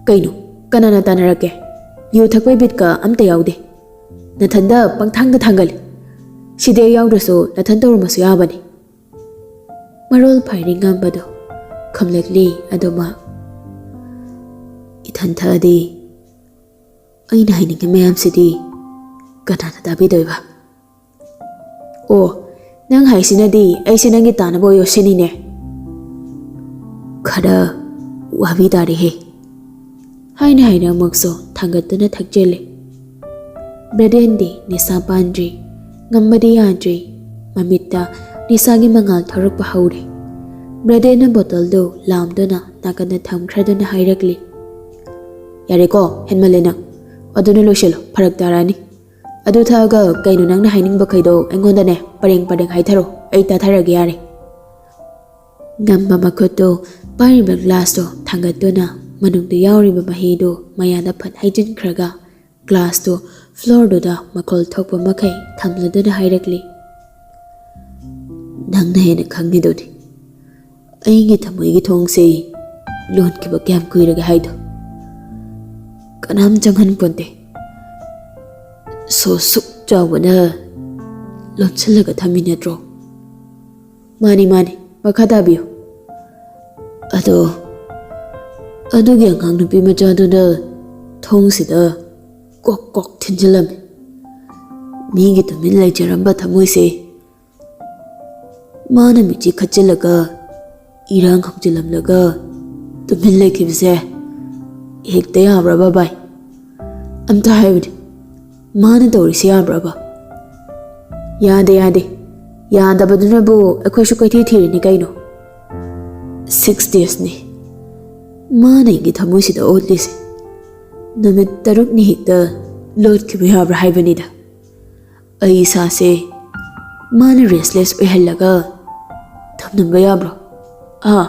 ꯀꯩꯅꯣ, ꯀꯅꯥꯅ ꯇꯥꯟꯅꯔꯛꯀꯦ? ꯌꯨ ꯊꯛꯄꯩ ꯕꯤꯠꯀ ꯑꯝꯇ ꯌꯥꯎꯗꯦ꯫ ꯅꯊꯟꯗ ꯄꯪꯊꯥꯡꯗ ꯊꯥꯡꯒꯜꯂꯤ꯫ ꯁꯤꯗꯤ ꯑꯩ ꯌꯥꯎꯗ꯭ꯔꯁꯨ ꯅꯊꯟ ꯇꯧꯔꯝꯃꯁꯨ ꯌꯥꯕꯅꯤ"꯫ ꯃꯔꯣꯜ ꯐꯥꯏꯔꯤ ꯉꯝꯕꯗꯣ ꯈꯨꯝꯂꯛꯂꯤ ꯑꯗꯨꯃꯛ꯫ "ꯏꯊꯟ ꯊꯛꯑꯗꯤ ꯑꯩꯅ ꯍꯥꯏꯅꯤꯡꯉꯤ ꯃꯌꯥꯝꯁꯤꯗꯤ ꯀꯅꯥꯅ ꯇꯥꯕꯤꯗꯣꯏꯕ? ꯑꯣ, ꯅꯪ ꯍꯥꯏꯁꯤꯅꯗꯤ ꯑꯩꯁꯦ ꯅꯪꯒꯤ ꯇꯥꯅꯕ ꯑꯣꯏꯌꯣ ꯁꯤꯅꯤꯅꯦ"꯫ ꯈꯔ ꯋꯥꯕꯤ ꯇꯥꯔꯦꯍꯦ꯫ ꯍꯥꯏꯅ ꯍꯥꯏꯅ ꯑꯃꯨꯛꯁꯨ ꯊꯥꯡꯒꯠꯇꯨꯅ ꯊꯛꯆꯤꯜꯂꯤ꯫ ꯕ꯭ꯔꯗꯦꯟꯗꯤ ꯅꯤꯁꯥ ꯄꯥꯟꯗ꯭ꯔꯤ, ꯉꯝꯕꯗꯤ ꯌꯥꯗ꯭ꯔꯤ꯫ ꯃꯃꯤꯠꯇ ꯅꯤꯁꯥꯒꯤ ꯃꯉꯥꯜ ꯊꯣꯔꯛꯄ ꯍꯧꯔꯦ꯫ ꯕ꯭ꯔꯗꯦꯟꯅ ꯕꯣꯇꯜꯗꯨ ꯂꯥꯝꯗꯨꯅ ꯅꯥꯀꯟꯗ ꯊꯝꯈ꯭ꯔꯗꯨꯅ ꯍꯥꯏꯔꯛꯂꯤ, "ꯌꯥꯔꯦꯀꯣ, ꯍꯦꯟꯃꯜꯂꯦ ꯅꯪ꯫ ꯑꯗꯨꯅ ꯂꯣꯏꯁꯤꯜꯂꯣ, ꯐꯔꯛ ꯇꯥꯔꯛꯑꯅꯤ꯫ ꯑꯗꯨ ꯊꯛꯑꯒ ꯀꯩꯅꯣ ꯅꯪꯅ ꯍꯥꯏꯅꯤꯡꯕꯈꯩꯗꯣ ꯑꯩꯉꯣꯟꯗꯅꯦ ꯄꯔꯦꯡ ꯄꯔꯦꯡ ꯍꯥꯏꯊꯔꯣ, ꯑꯩ ꯇꯥꯊꯔꯒꯦ ꯌꯥꯔꯦ꯫" ꯉꯝꯕ ꯃꯈꯨꯠꯇꯨ ꯄꯥꯏꯔꯤꯕ ꯒ꯭ꯂꯥꯁꯇꯣ ꯊꯥꯡꯒꯠꯇꯨꯅ ꯃꯅꯨꯡꯗ ꯌꯥꯎꯔꯤꯕ ꯃꯍꯤꯗꯨ ꯃꯌꯥꯗ ꯐꯠ ꯍꯩꯖꯤꯟꯈ꯭ꯔꯒ ꯒ꯭ꯂꯥꯁꯇꯨ ꯐ꯭ꯂꯣꯔꯗꯨꯗ ꯃꯈꯣꯜ ꯊꯣꯛꯄ ꯃꯈꯩ ꯊꯝꯂꯗꯨꯅ ꯍꯥꯏꯔꯛꯂꯤ, "ꯅꯪꯅ ꯍꯦꯟꯅ ꯈꯪꯉꯤꯗꯨꯅꯤ ꯑꯩꯒꯤ ꯊꯃꯣꯏꯒꯤ ꯊꯣꯡꯁꯦ ꯂꯣꯟꯈꯤꯕ ꯀꯌꯥꯝ ꯀꯨꯏꯔꯒꯦ ꯍꯥꯏꯗꯣ꯫ ꯀꯅꯥꯝ ꯆꯪꯍꯟ ꯄꯣꯟꯇꯦ꯫ ꯁꯣ ꯁꯨꯛ ꯆꯥꯎꯕꯅ ꯂꯣꯟꯁꯤꯜꯂꯒ ꯊꯝꯃꯤ ꯅꯠꯇ꯭ꯔꯣ?" "ꯃꯥꯅꯤ, ꯃꯥꯅꯤ, ꯃꯈꯥ ꯇꯥꯕꯤꯌꯨ꯫" "ꯑꯗꯣ, ꯑꯗꯨꯒꯤ ꯑꯉꯥꯡ ꯅꯨꯄꯤ ꯃꯆꯥꯗꯨꯅ ꯊꯣꯡꯁꯤꯗ ꯀꯣꯛ ꯀꯣꯛ ꯊꯤꯟꯖꯤꯜꯂꯝꯃꯤ꯫ ꯃꯤꯒꯤ ꯇꯨꯃꯤꯟ ꯂꯩꯖꯔꯝꯕ ꯊꯃꯣꯏꯁꯦ ꯃꯥꯅ ꯃꯤꯠꯆꯤ ꯈꯠꯆꯤꯜꯂꯒ ꯏꯔꯥꯡ ꯍꯧꯖꯤꯜꯂꯝꯂꯒ ꯇꯨꯃꯤꯟ ꯂꯩꯈꯤꯕꯁꯦ ꯍꯦꯛꯇ ꯌꯥꯕ꯭ꯔꯕ ꯚꯥꯏ? ꯑꯝꯇ ꯍꯥꯏꯌꯨꯅꯦ, ꯃꯥꯅ ꯇꯧꯔꯤꯁꯦ ꯌꯥꯕ꯭ꯔꯕ?" "ꯌꯥꯗꯦ, ꯌꯥꯗꯦ꯫ ꯌꯥꯗꯕꯗꯨꯅꯕꯨ ꯑꯩꯈꯣꯏꯁꯨ ꯀꯩꯊꯤ ꯊꯤꯔꯤꯅꯤ ꯀꯩꯅꯣ꯫ ꯁꯤꯛꯁ ꯗꯦꯖꯅꯤ ꯃꯥꯅ ꯑꯩꯒꯤ ꯊꯃꯣꯏꯁꯤꯗ ꯑꯣꯠꯂꯤꯁꯦ꯫ ꯅꯨꯃꯤꯠ ꯇꯔꯨꯛꯅꯤ ꯍꯦꯛꯇ ꯂꯣꯠꯈꯤꯕ ꯌꯥꯕ꯭ꯔꯥ ꯍꯥꯏꯕꯅꯤꯗ꯫ ꯑꯩ ꯏꯁꯥꯁꯦ ꯃꯥꯅ ꯔꯦꯁꯂꯦꯁ ꯑꯣꯏꯍꯜꯂꯒ ꯊꯝꯂꯝꯕ ꯌꯥꯕ꯭ꯔꯣ? ꯑꯥ,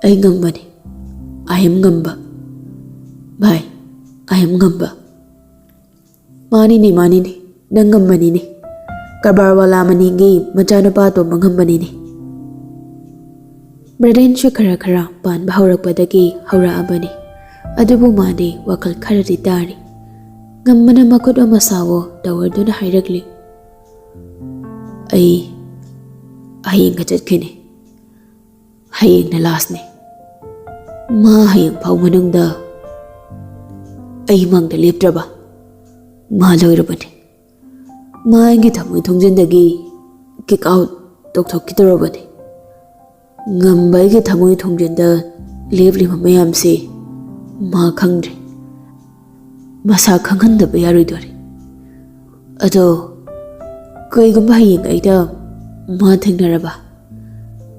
ꯑꯩ ꯉꯝꯕꯅꯤ꯫ I am ꯉꯝꯕ꯫ ꯚꯥꯏ, I am ꯉꯝꯕ꯫" "ꯃꯥꯅꯤꯅꯦ, ꯃꯥꯅꯤꯅꯦ, ꯅꯪ ꯉꯝꯕꯅꯤꯅꯦ꯫ ꯀꯔꯕꯥꯔ ꯋꯥꯂꯥ ꯃꯅꯤꯒꯤ ꯃꯆꯥꯅꯨꯄꯥ ꯑꯇꯣꯝꯕ ꯉꯝꯕꯅꯤꯅꯦ꯫" ꯕ꯭ꯔꯗꯦꯟꯁꯨ ꯈꯔ ꯈꯔ ꯄꯥꯟꯕ ꯍꯧꯔꯛꯄꯗꯒꯤ ꯍꯧꯔꯛꯑꯕꯅꯤ꯫ ꯑꯗꯨꯕꯨ ꯃꯥꯗꯤ ꯋꯥꯈꯜ ꯈꯔꯗꯤ ꯇꯥꯔꯤ꯫ ꯉꯝꯕꯅ ꯃꯈꯨꯠ ꯑꯃ ꯁꯥꯑꯣ ꯇꯧꯔꯗꯨꯅ ꯍꯥꯏꯔꯛꯂꯤ, "ꯑꯩ ꯍꯌꯦꯡꯒ ꯆꯠꯈꯤꯅꯤ꯫ ꯍꯌꯦꯡꯅ ꯂꯥꯁꯅꯤ꯫ ꯃꯥ ꯍꯌꯦꯡ ꯐꯥꯎ ꯃꯅꯨꯡꯗ ꯑꯩ ꯃꯪꯗ ꯂꯦꯞꯇ꯭ꯔꯕ, ꯃꯥ ꯂꯣꯏꯔꯕꯅꯤ꯫ ꯃꯥ ꯑꯩꯒꯤ ꯊꯃꯣꯏ ꯊꯣꯡꯖꯤꯟꯗꯒꯤ ꯀꯤꯛ ꯑꯥꯎꯠ ꯇꯧꯊꯣꯛꯈꯤꯗꯧꯔꯕꯅꯤ꯫ ꯉꯝꯕ ꯑꯩꯒꯤ ꯊꯃꯣꯏ ꯊꯣꯡꯖꯤꯟꯗ ꯂꯦꯞꯂꯤꯕ ꯃꯌꯥꯝꯁꯤ ꯃꯥ ꯈꯪꯗ꯭ꯔꯦ꯫ ꯃꯁꯥ ꯈꯪꯍꯟꯗꯕ ꯌꯥꯔꯣꯏꯗꯣꯔꯤ꯫ ꯑꯗꯣ ꯀꯩꯒꯨꯝꯕ ꯍꯌꯦꯡ ꯑꯩꯗ ꯃꯥ ꯊꯦꯡꯅꯔꯕ,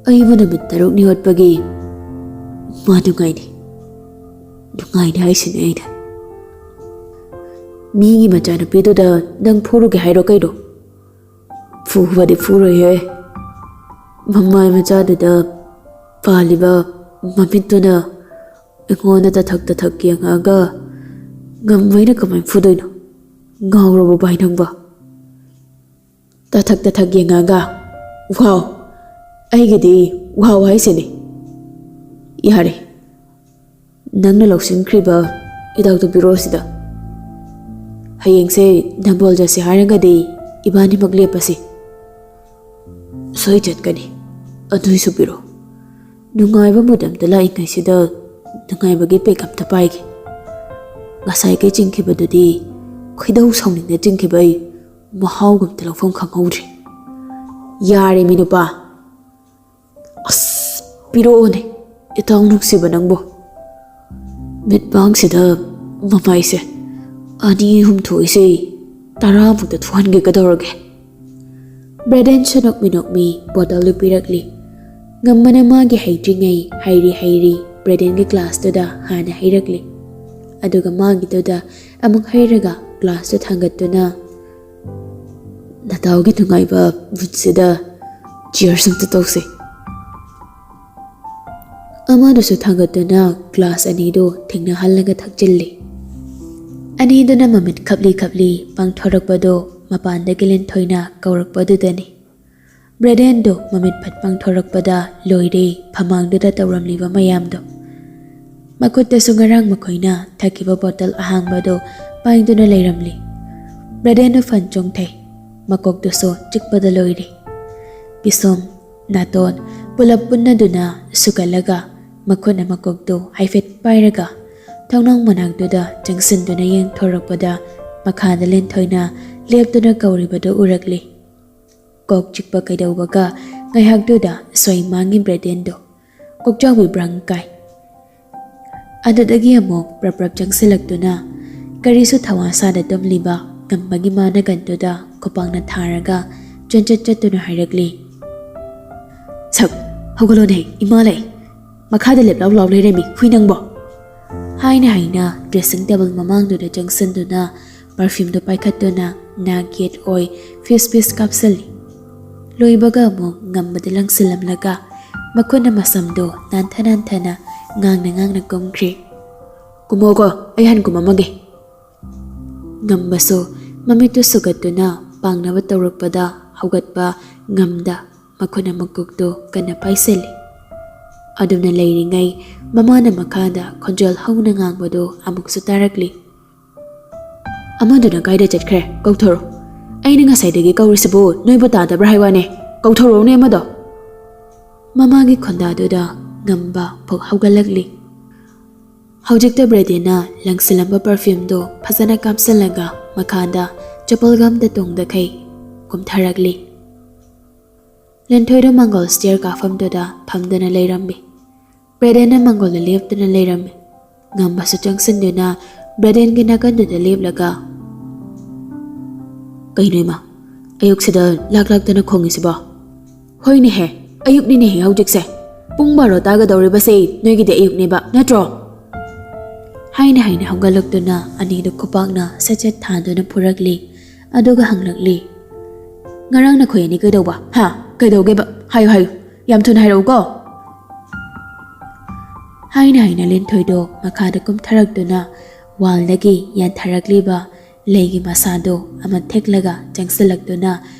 ꯑꯩꯕꯨ ꯅꯨꯃꯤꯠ ꯇꯔꯨꯛꯅꯤ ꯑꯣꯠꯄꯒꯤ ꯃꯥ ꯅꯨꯡꯉꯥꯏꯅꯤ꯫ ꯅꯨꯡꯉꯥꯏꯅꯤ ꯍꯥꯏꯁꯤꯅꯤ ꯑꯩꯅ꯫ ꯃꯤꯒꯤ ꯃꯆꯥꯅꯨꯄꯤꯗꯨꯗ ꯅꯪ ꯐꯨꯔꯨꯒꯦ ꯍꯥꯏꯔꯣ ꯀꯩꯅꯣ? ꯐꯨꯕꯗꯤ ꯐꯨꯔꯣꯏꯍꯦ꯫ ꯃꯃꯥꯏ ꯃꯆꯥꯗꯨꯗ ꯄꯥꯜꯂꯤꯕ ꯃꯃꯤꯠꯇꯨꯅ ꯑꯩꯉꯣꯟꯗ ꯇꯊꯛ ꯇꯊꯛ ꯌꯦꯡꯉꯛꯑꯒ ꯉꯝꯃꯩꯅ ꯀꯃꯥꯏꯅ ꯐꯨꯗꯣꯏꯅꯣ? ꯉꯥꯎꯔꯕꯣ ꯚꯥꯏ ꯅꯪꯕꯣ? ꯇꯊꯛ ꯇꯊꯛ ꯌꯦꯡꯉꯛꯑꯒ, "ꯋꯥꯎ, ꯑꯩꯒꯤꯗꯤ ꯋꯥꯎ ꯍꯥꯏꯁꯤꯅꯤ꯫ ꯌꯥꯔꯦ, ꯅꯪꯅ ꯂꯧꯁꯤꯟꯈ꯭ꯔꯤꯕ ꯍꯤꯗꯥꯛꯇꯨ ꯄꯤꯔꯛꯑꯣ ꯁꯤꯗ꯫ ꯍꯌꯦꯡꯁꯦ ꯅꯝꯕꯣꯜ ꯆꯠꯁꯦ ꯍꯥꯏꯔꯒꯗꯤ ꯏꯕꯥꯅꯤꯃꯛ ꯂꯦꯞꯄꯁꯤ꯫ ꯁꯣꯏ ꯆꯠꯀꯅꯤ, ꯑꯗꯨꯏꯁꯨ ꯄꯤꯔꯛꯑꯣ꯫" ꯅꯨꯡꯉꯥꯏꯕ ꯃꯨꯗ ꯑꯝꯇ ꯂꯥꯛꯏꯉꯩꯁꯤꯗ ꯅꯨꯡꯉꯥꯏꯕꯒꯤ ꯄꯦꯛ ꯑꯝꯇ ꯄꯥꯏꯒꯦ꯫ ꯉꯁꯥꯏ ꯀꯩ ꯆꯤꯡꯈꯤꯕꯗꯨꯗꯤ ꯈꯣꯏꯗꯧ ꯁꯥꯎꯅꯤꯡꯅ ꯆꯤꯡꯈꯤꯕ ꯑꯩ ꯃꯍꯥꯎꯒ ꯑꯝꯇ ꯂꯧꯐꯝ ꯈꯪꯍꯧꯗ꯭ꯔꯦ꯫ "ꯌꯥꯔꯦ ꯃꯤ ꯅꯨꯄꯥ, ꯑꯁ, ꯄꯤꯔꯛꯑꯣꯅꯦ, ꯏꯇꯥꯎ ꯅꯨꯡꯁꯤꯕ ꯅꯪꯕꯨ꯫" ꯃꯤꯠꯄꯥꯡꯁꯤꯗ ꯃꯃꯥꯏꯁꯦ ꯑꯅꯤ ꯑꯍꯨꯝ ꯊꯣꯛꯏꯁꯦ ꯇꯔꯥꯃꯨꯛꯇ ꯊꯣꯛꯍꯟꯒꯦ ꯀꯩꯗꯧꯔꯒꯦ꯫ ꯕ꯭ꯔꯦꯗꯦꯟꯁꯨ ꯅꯣꯛꯃꯤ ꯅꯣꯛꯃꯤ ꯕꯣꯇꯜꯗꯨ ꯄꯤꯔꯛꯂꯤ꯫ ꯉꯝꯃꯅ ꯃꯥꯒꯤ ꯍꯩꯇ꯭ꯔꯤꯉꯩ ꯍꯩꯔꯤ ꯍꯩꯔꯤ ꯕ꯭ꯔꯦꯗꯦꯟꯒꯤ ꯒ꯭ꯂꯥꯁꯇꯨꯗ ꯍꯥꯟꯅ ꯍꯩꯔꯛꯂꯤ꯫ ꯑꯗꯨꯒ ꯃꯥꯒꯤꯗꯨꯗ ꯑꯃꯨꯛ ꯍꯩꯔꯒ ꯒ꯭ꯂꯥꯁꯇꯨ ꯊꯥꯡꯒꯠꯇꯨꯅ ꯅꯇꯥꯎꯒꯤ ꯅꯨꯡꯉꯥꯏꯕ ꯃꯨꯠꯁꯤꯗ ꯆꯤꯌꯔꯁ ꯑꯝꯇ ꯇꯧꯁꯦ꯫ ꯑꯃꯗꯨꯁꯨ ꯊꯥꯡꯒꯠꯇꯨꯅ ꯒ꯭ꯂꯥꯁ ꯑꯅꯤꯗꯨ ꯊꯦꯡꯅꯍꯜꯂꯒ ꯊꯛꯆꯤꯜꯂꯤ꯫ ꯑꯅꯤꯗꯨꯅ ꯃꯃꯤꯠ ꯈꯞꯂꯤ ꯈꯞꯂꯤ ꯄꯥꯡꯊꯣꯔꯛꯄꯗꯨ ꯃꯄꯥꯟꯗꯒꯤ ꯂꯤꯟꯊꯣꯏꯅ ꯀꯧꯔꯛꯄꯗꯨꯗꯅꯤ꯫ ꯕ꯭ꯔꯦꯗꯦꯟꯗꯨ ꯃꯃꯤꯠ ꯐꯠ ꯄꯥꯡꯊꯣꯔꯛꯄꯗ ꯂꯣꯏꯔꯦ ꯐꯃꯥꯡꯗꯨꯗ ꯇꯧꯔꯝꯂꯤꯕ ꯃꯌꯥꯝꯗꯣ꯫ ꯃꯈꯨꯠꯇꯁꯨ ꯉꯔꯥꯡ ꯃꯈꯣꯏꯅ ꯊꯛꯈꯤꯕ ꯕꯣꯇꯜ ꯑꯍꯥꯡꯕꯗꯨ ꯄꯥꯏꯗꯨꯅ ꯂꯩꯔꯝꯂꯤ꯫ ꯕ꯭ꯔꯦꯗꯦꯟꯗꯨ ꯐꯟ ꯆꯣꯡꯊꯩ꯫ ꯃꯀꯣꯛꯇꯨꯁꯨ ꯆꯤꯛꯄꯗ ꯂꯣꯏꯔꯦ꯫ ꯄꯤꯁꯨꯝ, ꯅꯥꯇꯣꯟ ꯄꯨꯂꯞ ꯄꯨꯟꯅꯗꯨꯅ ꯁꯨꯒꯠꯂꯒ ꯃꯈꯨꯠꯅ ꯃꯀꯣꯛꯇꯨ ꯍꯥꯏꯐꯦꯠ ꯄꯥꯏꯔꯒ ꯊꯣꯡꯅꯥꯎ ꯃꯅꯥꯛꯇꯨꯗ ꯆꯪꯁꯤꯟꯗꯨꯅ ꯌꯦꯡꯊꯣꯔꯛꯄꯗ ꯃꯈꯥꯗ ꯂꯤꯟꯊꯣꯏꯅ ꯂꯦꯞꯇꯨꯅ ꯀꯧꯔꯤꯕꯗꯨ ꯎꯔꯛꯂꯤ꯫ ꯀꯣꯛ ꯆꯤꯛꯄ ꯀꯩꯗꯧꯕꯒ ꯉꯥꯏꯍꯥꯛꯇꯨꯗ ꯁꯣꯏ ꯃꯥꯡꯉꯤ ꯕ꯭ꯔꯦꯗꯦꯟꯗꯣ꯫ ꯀꯣꯛꯆꯥꯎꯕꯤ ꯕ꯭ꯔꯪ ꯀꯥꯏ꯫ ꯑꯗꯨꯗꯒꯤ ꯑꯃꯨꯛ ꯄ꯭ꯔꯞ ꯄ꯭ꯔꯞ ꯆꯪꯁꯤꯜꯂꯛꯇꯨꯅ ꯀꯔꯤꯁꯨ ꯊꯋꯥ ꯁꯥꯗ ꯇꯨꯝꯂꯤꯕ ꯉꯝꯕꯒꯤ ꯃꯥꯅꯒꯟꯗꯨꯗ ꯈꯨꯄꯥꯛꯅ ꯊꯥꯔꯒ ꯆꯟꯆꯠ ꯆꯠꯇꯨꯅ ꯍꯥꯏꯔꯛꯂꯤ, "ꯁꯛ, ꯍꯧꯒꯠꯂꯣꯅꯦ, ꯏꯃꯥ ꯂꯩ꯫ ꯃꯈꯥꯗ ꯂꯦꯞ ꯂꯥꯎ ꯂꯥꯎ ꯂꯩꯔꯝꯃꯤ, ꯍꯨꯏ ꯅꯪꯕꯣ!" ꯍꯥꯏꯅ ꯍꯥꯏꯅ dressing table ꯃꯃꯥꯡꯗꯨꯗ ꯆꯪꯁꯤꯟꯗꯨꯅ perfumeꯗꯨ ꯄꯥꯏꯈꯠꯇꯨꯅ ꯅꯥꯛ ꯌꯦꯠ ꯑꯣꯏ ꯐꯤꯁ ꯐꯤꯁ ꯀꯥꯞꯁꯤꯜꯂꯤ꯫ ꯂꯣꯏꯕꯒ ꯑꯃꯨꯛ ꯉꯝꯕꯗ ꯂꯪꯁꯤꯜꯂꯝꯂꯒ ꯃꯈꯨꯠꯅ ꯃꯁꯝꯗꯨ ꯅꯥꯟꯊ ꯅꯥꯟꯊꯅ ꯉꯥꯡꯅ ꯉꯥꯡꯅ ꯀꯨꯝꯈ꯭ꯔꯤ꯫ "ꯀꯨꯝꯃꯣꯀꯣ, ꯑꯩ ꯍꯥꯟ ꯀꯨꯝꯃꯝꯃꯒꯦ꯫" ꯉꯝꯕꯁꯨ ꯃꯃꯤꯠꯇꯨ ꯁꯨꯒꯠꯇꯨꯅ ꯄꯥꯡꯅꯕ ꯇꯧꯔꯛꯄꯗ ꯍꯧꯒꯠꯄ ꯉꯝꯗ ꯃꯈꯨꯠꯅ ꯃꯀꯣꯛꯇꯨ ꯀꯟꯅ ꯄꯥꯏꯁꯤꯜꯂꯤ꯫ ꯑꯗꯨꯝꯅ ꯂꯩꯔꯤꯉꯩ ꯃꯃꯥꯅ ꯃꯈꯥꯗ ꯈꯣꯟꯖꯦꯜ ꯍꯧꯅ ꯉꯥꯡꯕꯗꯨ ꯑꯃꯨꯛꯁꯨ ꯇꯥꯔꯛꯂꯤ꯫ "ꯑꯃꯗꯨꯅ ꯀꯥꯏꯗ ꯆꯠꯈ꯭ꯔꯦ? ꯀꯧꯊꯣꯔꯣ꯫ ꯑꯩꯅ ꯉꯁꯥꯏꯗꯒꯤ ꯀꯧꯔꯤꯁꯤꯕꯨ ꯅꯣꯏꯕꯨ ꯇꯥꯗꯕ꯭ꯔꯥ ꯍꯥꯏ ꯋꯥꯅꯦ꯫ ꯀꯧꯊꯣꯔꯛꯎꯅꯦ ꯑꯃꯗꯣ꯫" ꯃꯃꯥꯒꯤ ꯈꯣꯟꯗꯥꯗꯨꯗ ꯉꯝꯕ ꯐꯨꯛ ꯍꯧꯒꯠꯂꯛꯂꯤ꯫ ꯍꯧꯖꯤꯛꯇ ꯕ꯭ꯔꯦꯗꯦꯟꯅ ꯂꯪꯁꯤꯜꯂꯝꯕ perfumeꯗꯨ ꯐꯖꯅ ꯀꯥꯞꯁꯤꯜꯂꯒ ꯃꯈꯥꯗ ꯆꯄꯜꯒ ꯑꯝꯇ ꯇꯣꯡꯗꯈꯩ ꯀꯨꯝꯊꯔꯛꯂꯤ꯫ ꯂꯦꯟꯊꯣꯏꯗꯨ ꯃꯪꯒꯣꯜ stair ꯀꯥꯐꯝꯗꯨꯗ ꯐꯝꯗꯨꯅ ꯂꯩꯔꯝꯃꯤ꯫ ꯕ꯭ꯔꯦꯗꯦꯟꯅ ꯃꯪꯒꯣꯜꯗ ꯂꯦꯞꯇꯨꯅ ꯂꯩꯔꯝꯃꯤ꯫ ꯉꯝꯕꯁꯨ ꯆꯪꯁꯤꯟꯗꯨꯅ ꯕ꯭ꯔꯦꯗꯦꯟꯒꯤ ꯅꯥꯀꯟꯗꯨꯗ ꯂꯦꯞꯂꯒ, "ꯀꯩꯅꯣ ꯏꯃꯥ, ꯑꯌꯨꯛꯁꯤꯗ ꯂꯥꯛ ꯂꯥꯛꯇꯅ ꯈꯣꯡꯉꯤꯁꯤꯕꯣ?" "ꯍꯣꯏꯅꯦꯍꯦ, ꯑꯌꯨꯛꯅꯤꯅꯦꯍꯦ ꯍꯧꯖꯤꯛꯁꯦ꯫ ꯄꯨꯡ ꯕꯥꯔꯣ ꯇꯥꯒꯗꯧꯔꯤꯕꯁꯦ ꯅꯣꯏꯒꯤꯗꯤ ꯑꯌꯨꯛꯅꯦꯕ, ꯅꯠꯇ꯭ꯔꯣ?" ꯍꯥꯏꯅ ꯍꯥꯏꯅ ꯍꯧꯒꯠꯂꯛꯇꯨꯅ ꯑꯅꯤꯗꯨ ꯈꯨꯄꯥꯛꯅ ꯁꯠ ꯁꯠ ꯊꯥꯗꯨꯅ ꯐꯨꯔꯛꯂꯤ꯫ ꯑꯗꯨꯒ ꯍꯪꯂꯛꯂꯤ, "ꯉꯔꯥꯡ ꯅꯈꯣꯏ ꯑꯅꯤ ꯀꯩꯗꯧꯕ? ꯍꯥ? ꯀꯩꯗꯧꯒꯦꯕ? ꯍꯥꯏꯌꯨ, ꯍꯥꯏꯌꯨ꯫ ꯌꯥꯝ ꯊꯨꯅ ꯍꯥꯏꯔꯛꯎꯀꯣ꯫" ꯍꯥꯏꯅ ꯍꯥꯏꯅ ꯂꯤꯟꯊꯣꯏꯗꯣ ꯃꯈꯥꯗ ꯀꯨꯝꯊꯔꯛꯇꯨꯅ wallꯗꯒꯤ ꯌꯥꯟꯊꯔꯛꯂꯤꯕ ꯂꯩꯒꯤ ꯃꯁꯥꯗꯣ ꯑꯃ ꯊꯦꯛꯂꯒ ꯆꯪꯁꯤꯜꯂꯛꯇꯨꯅ